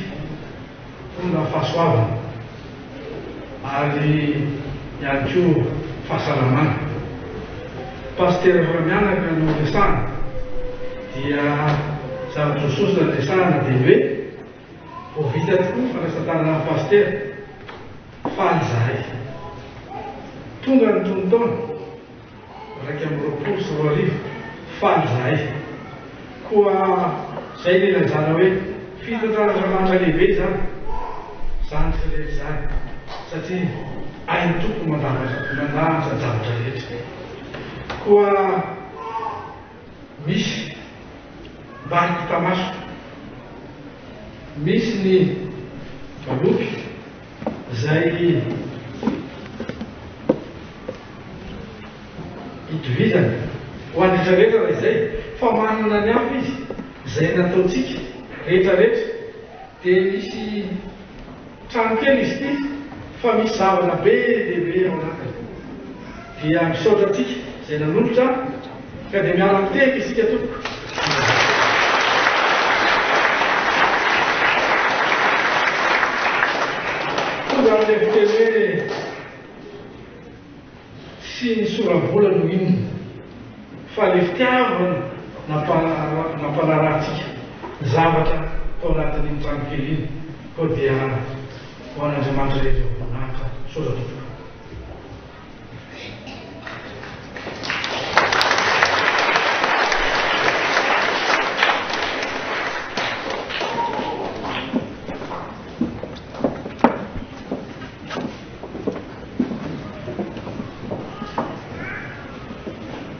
taona fahasoavana ary ihany koa fahasalamana. Pasitera Ramianaka no resahana dia zavatra sosona resahana dia ny hoe Vao vita tokoa ny fandraisan-tanana an'i Pasitera. Faly izahay. Tonga ny tonon-taona 2021, faly izahay. Koa izay ilay ilazana hoe fitantaran'Andriamanitra lehibe izany, izany rehetra izany, satria hain'ny Tompo ny mandahatra ny zavatra rehetra. Koa misy mariky hita maso, misy ny valopy izay itovizana ho an'ny rehetra rehetra raha izay fa manana ny hafa izy izay nataontsika rehetra rehetra dia misy trano kely izy ity fa misy zavatra be dia be ao anatiny dia misaotra antsika izay nanolotra ka dia miala mitehaka isika tompoko. Tonga amin'ilay fiteny hoe Tsy ny sora-bola no inona fa le fitiavana nampanarahantsika ny zavatra tao anatin'iny trano kely iny koa dia ho an'Andriamanitra irery ny voninahitra. Misaotra tompoko.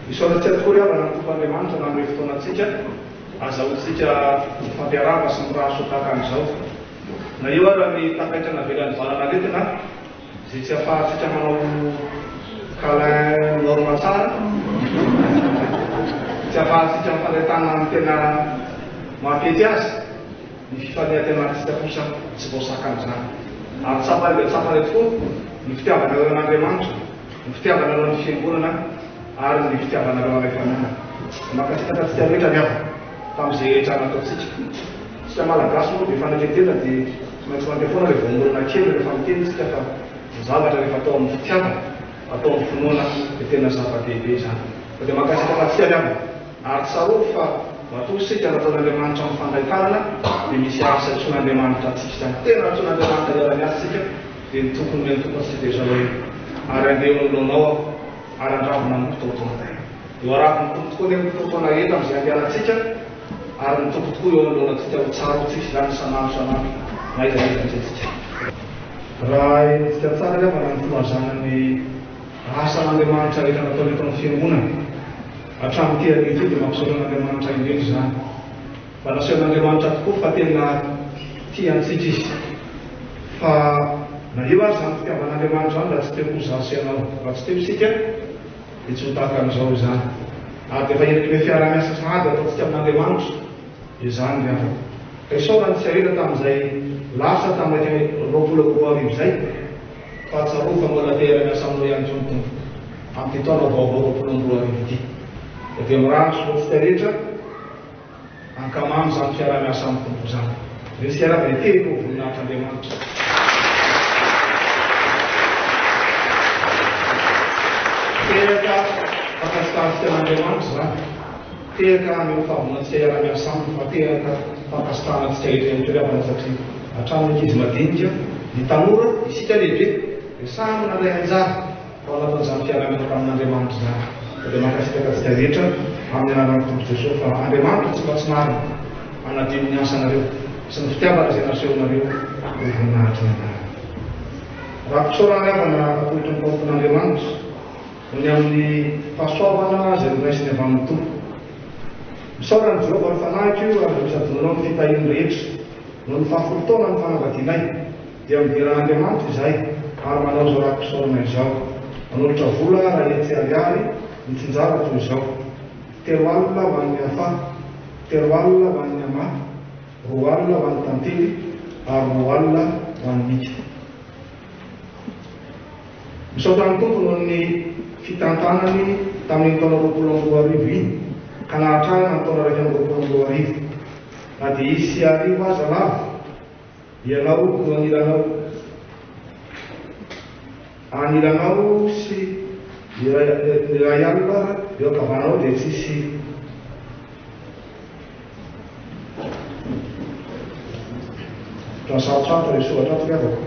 Misaotra antsika tokoa ry havana ny Tompo Andriamanitra nanome fotoana antsika azahoantsika mifampiarahaba sy mirary soa tahaka an'izao. Na eo ara ny takaitra navelan'ny valan'aretina izay tsy afahantsika manao câlin norme tsara, tsy afahantsika mifandray tanana amin'ny tena mampety azy. Ny fifalian-tenantsika kosa tsy voasakan'izany. Ary tsapanay dia tsapanay tokoa ny fitiavanareo an'Andriamanitra, ny fitiavanareo ny Fiangonana, ary ny fitiavanareo an'ilay Fanahy. Mankasitraka antsika rehetra ry havana, tamin'izay rehetra nataontsika. Isika Malagasy moa be fanetren-tena dia tsy maintsy mandeha foana ilay voambolana kely rehefa miteny isika fa ny zavatra rehefa atao amin'ny fitiavana, atao amin'ny finoana dia tena zava-dehibe izany. Koa dia mankasitraka antsika ry havana. Ary tsarovy fa matoa isika nataon'Andriamanitra mifandray tanana dia misy asa antsoin'Andriamanitra antsika izany. Tena antsoin'Andriamanitra hiara-miasa isika dia ny Tompo nomeny Tompo antsika dia izao hoe, Ary handeha eo anoloanao Aho, ary handravona ny kitoatoana. Dia ho aravin'ny Tompo tokoa anie ny kitoatoana eto amin'izay andehanantsika, ary ny Tompo tokoa eo anoloanantsika ho tsaroantsika izany isan'andro isan'andro na aiza na aiza misy antsika. Raha henontsika tsara angamba ny filazana ny asan'Andriamanitra rehetra nataony eto amin'ny Fiangonana hatramin'ity anio ity dia mampisaotra an'Andriamanitra indrindra izany. Mba nasehon'Andriamanitra tokoa fa tena tia antsika Izy. Fa na eo ary izany fitiavan'Andriamanitra izany raha tsy teo koa izaho sy ianao, raha tsy teo isika dia tsy ho tahaka an'izao izany. Ary dia efa endriky ilay fiaraha-miasa sahady ataontsika amin'Andriamanitra izany ry havana. Ka isaorana tsy harena tamin'izay lasa tamin'ny 2021 izay. Fa tsarovy fa mbola te hiara-miasa aminao ihany koa ny Tompo amin'ity taona vaovao 2020 ity. Ka dia mirary soa antsika rehetra hankamamy izany fiaraha-miasa amin'ny Tompo izany. Resy hiarahaba ny tehiko ho voninahitr'Andriamanitra. Tehaka fankasitrahantsika an'Andriamanitra izany. Tehaka haneho fahavononantsika hiara-miasa aminy fa tehaka fankasitrahana antsika rehetra ihany koa ry havana satria hatramin'ny ankizy madinika, ny tanora, isika lehibe dia samy nandray anjara tao anatin'izany fiaraha-miasa tamin'Andriamanitra izany. Ka dia mankasitraka antsika rehetra amin'ny anaran'ny Tompo Jesoa fa Andriamanitra tsy mba tsy marina hanadino ny asanareo sy ny fitiavana izay nasehonareo ho voninahitry ny anarany. Raha-pisaorana ry havana atolotry ny mpanompon'Andriamanitra. Noho ny amin'ny fahasoavana izay noraisiny avy amin'ny Tompo. Misaora an'i Jehovah ry fanahiko ary aza adinonao ny fitahiany rehetra. Noho ny fahafolo taonan'ny fanambadianay, dia midera an'Andriamanitra izahay ary manao izao raki-pisaorana izao. Manolotra vola iray hetsy ariary mitsinjara toy izao, 30 ho an'ny Afa, 30 ho an'ny Ama, 20 ho an'ny Tantely ary 20 ho an'ny Mika. Misaotra ny Tompo noho ny fitantanany tamin'iny taona 2020 iny ka nahatrarana ny taona 2021. Na dia hisy sy arivo aza lavo, ianao no anilanao. Anilanao sy iray alina eo ankavananao dia tsy hisy. Raha sarotrarotra ilay soratra ato ry havako,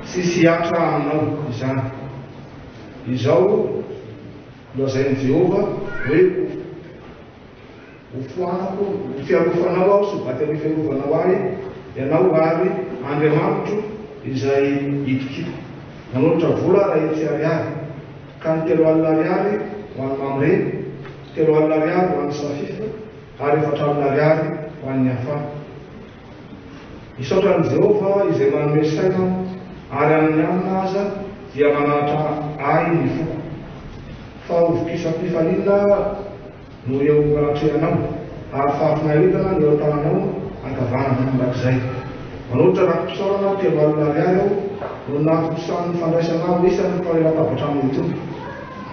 tsisy hihatra aminao izany. Izao lazain'i Jehovah hoe, Hofoanako ho fialofanao aho sy ho bateria fiarovanao ahy ianao ary Andriamanitro izay itokiako. Nanolotra vola 100 ariary, ka ny 30 ariary ho an'i Mamre, 30 ariary ho an'i Safif ary 40 ariary ho an'ny Hafa. Misaotra an'i Jehovah izay manome saina aho, ary amin'ny alina aza dia mananatra ahy ny foko. Fa ho vokisam-pifaliana no eo anatrehanao, ary fahafinaretana no eo an-tananao ankavanana mandrakizay. Manolotra raki-pisaorana 30 ariary aho noho ny nahatontosan'ny fandraisana ahy ho isan'ny mpiray latabatra amin'ny Tompo,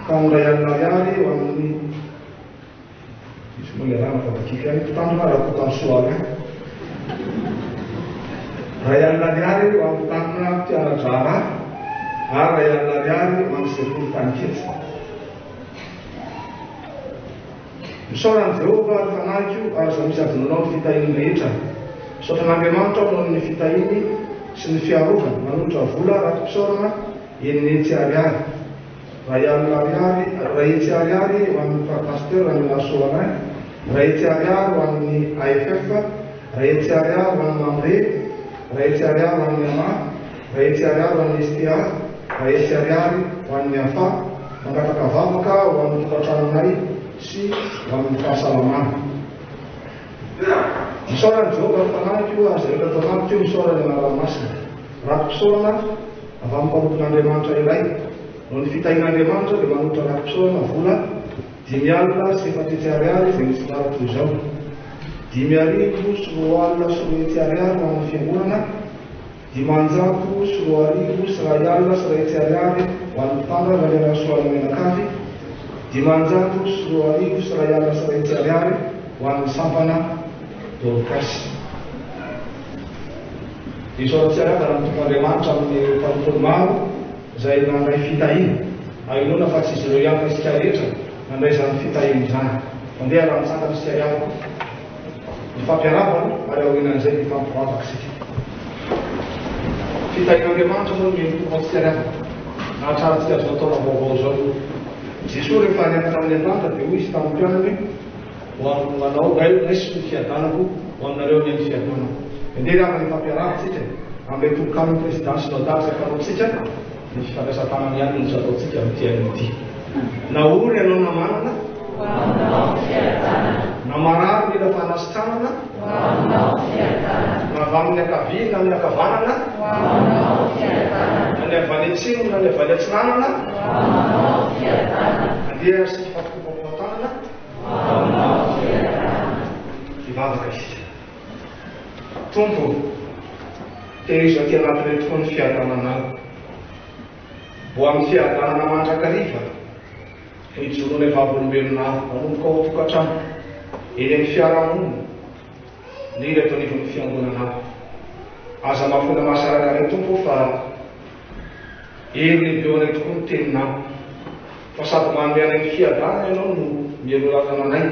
ka ny 1000 ariary ho an'ny Izy moa iarahana fa vakiko ihany, mpitandrina Rakotoarisoa Alain. 1000 ariary ho an'ny mpitandrina mpiana-draharaha ary 1000 ariary ho an'ny sekoly Taniketsa. Misaora an'i Jehovah, ry fanahiko, ary aza misy adinonao ny fitahiany rehetra. Misaotra an'Andriamanitra aho noho ny fitahiany sy ny fiarovany. Manolotra vola raki-pisaorana 600 ariary. 1000 ariary, 100 ariary ho an'ny Pasteur Ramilasoa Alain, 100 ariary ho an'ny AFF, 100 ariary ho an'ny Mamre, 100 ariary ho an'ny ama, 100 ariary ho an'ny STA, 100 ariary ho an'ny afa, mangataka vavaka ho an'ny tokantranonay sy ho amin'ny fahasalamana. Misaora an'i Jehovah ry fanahiko, ary izay rehetra ato anatiko, misaora ny anarany masina. Raki-pisaorana avy amin'ny mpanompon'Andriamanitra iray. Noho ny fitahian'Andriamanitra dia manolotra raki-pisaorana vola 450 ariary izay mitsinjara toy izao, 250 ariary ho an'ny fiangonana, 2100 ariary ho an'ny mpitandrina Randrianarisoa Mianakavy, 2100 ariary ho an'ny sampana Dorcas. Isaorantsika ny Tompo Andriamanitra amin'ireo mpanompony maro izay nandray fitahiana, ary inoana fa tsy izy ireo ihany fa isika rehetra nandray izany fitahiana izany. Mandeha raha mitsangana isika ihany koa. Mifampiarahaba ary aorianan'izay dia mifampivavaka isika. Fitahian'Andriamanitra moa no nomen'ny Tompo antsika ry havana, nahatrarantsika izao taona vaovao izao. Jesoa rehefa niakatra any an-danitra dia hoy Izy tamin'ny mpianany hoe, Ho aminao, raisiko ny fiadanako, ho aminareo anie ny fiadanako. Andeha ry havana hifampiarahaba isika amin'ilay tononkalon'ny Président Synodal izay fanaontsika, ny fifandraisan-tanana ihany no tsy ataontsika amin'ity anio ity. Na ory ianao na manana, Ho aminao ny fiadanana. Na marary mila fanasitranana, Ho aminao ny fiadanana. Na avy amin'ny ankavia na amin'ny ankavanana, Ho aminao ny fiadanana. Na ny avy any atsimo na ny avy any atsinanana, Ho aminao ny fiadanana. Andeha isika hifampikopakopa-tanana. Hivavaka isika. Tompo ô, tehirizo aty anatinay tokoa ny fiadananao. Ho amin'ny fiadanana mandrakariva no ijoroanay vavolombelona manomboka ao an-tokantrano, eny amin'ny fiarahamonina, indrindra eto anivon'ny fiangonanao. Aza mahafoana mahasaraka anay Tompo ô fa Hery lehibe ho anay tokoa ny teninao. Fa sady manome anay ny fiadanana ianao no mialoha lalana anay,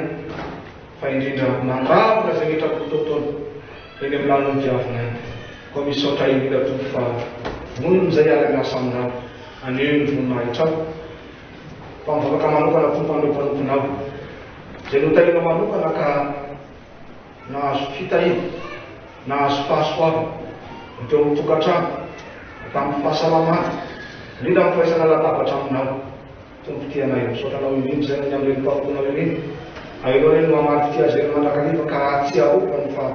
fa indrindra mandravona izay rehetra kitoatoana eny amin'ny lalan'ny diavinay. Koa misaotra indrindra Tompo fa vonona izay hiara-miasa aminao haneho ny voninahitrao. Fa mivavaka manokana Tompo an'ireo mpanomponao izay notahianao manokana ka Nahazo fitahiana, nahazo fahasoavana ny teo amin'ny tokantrano, na tamin'ny fahasalamana, indrindra amin'ny firaisana latabatra aminao. Tompo tia anay, misaotra Anao indrindra izay ny amin'ireny mpanomponao ireny. Ary Ianao anie no hamaly fitia azy ireny mandrakariva ka hahatsiarovany fa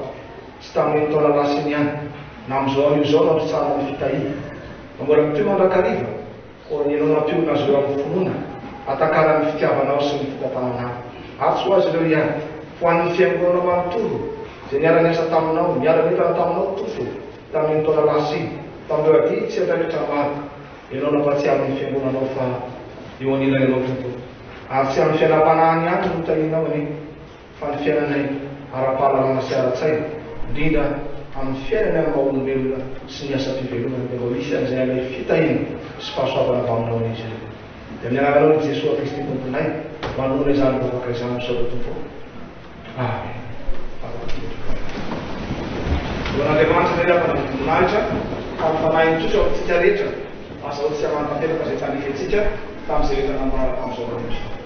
tsy tamin'iny taona lasa iny ihany, na amin'izao anio izao no androtsahana ny fitahiana, fa mbola mitohy mandrakariva. Koa ianao nampiorina azy ireo amin'ny finoana, hatakarany ny fitiavanao sy ny fitantananao. Ary tsy ho azy ireo ihany, fa ho an'ny fiangonanao manontolo, izay niara-niasa taminao, niara-nientana taminao, Tompo, tamin'iny taona lasa iny, tamin'ireo adidy sy andraikitra maro. Ianao nampahatsiaro ny fiangonanao fa eo anilany ianao, Tompo. Ary tsy amin'ny fiainam-panahiny ihany no notahianao anie. fa ny fiainanay ara-pahalalana sy ara-tsaina, indrindra amin'ny fiainany amin'ny maha-olombelona sy ny asam-pivelomany dia mba misy an'izay ilay fitahiana sy fahasoavana avy aminao anie izy ireo. Dia amin'ny anaranao i Jesoa Kristy Tomponay, manonona izany vavaka izany misaotra Tompo ô. Amen. Ho an'Andriamanitra indray ny havana ny voninahitra, fa ny Fanahiny kosa ho antsika rehetra, azahoantsika manatanteraka izay tandrify antsika. tamin'izay rehetra nambara tamin'izao rehetra izao.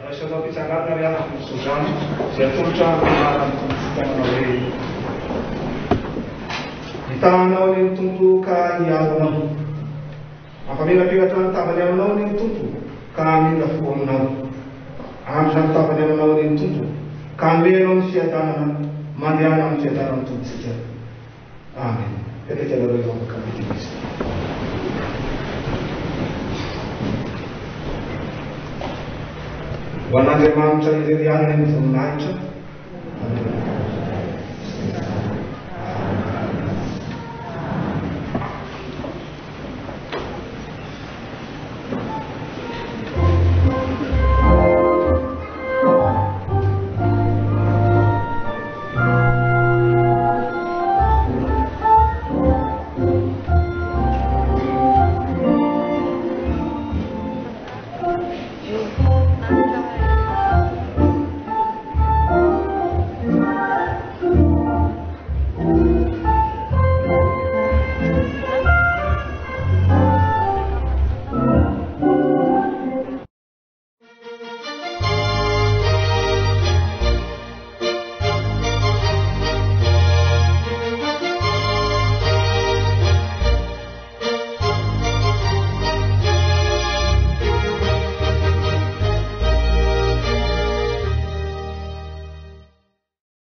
Raiso am-pitsanganana ry havako ny tsodrano izay atolotra amin'ny anaran'ny Tompontsika manao hoe, Hitaha anao anie ny Tompo ka hiaro anao. Hampamirapiratra ny tavany aminao anie ny Tompo ka hamindra fo aminao. Hahandrina ny tavany aminao anie ny Tompo ka hanome anao ny fiadanana. Mandehana amin'ny fiadanan'ny Tompontsika. Amen. Petraka ianareo hivavaka amin'ny Eglizy. Ho an'Andriamanitra irery ihany ny voninahitra.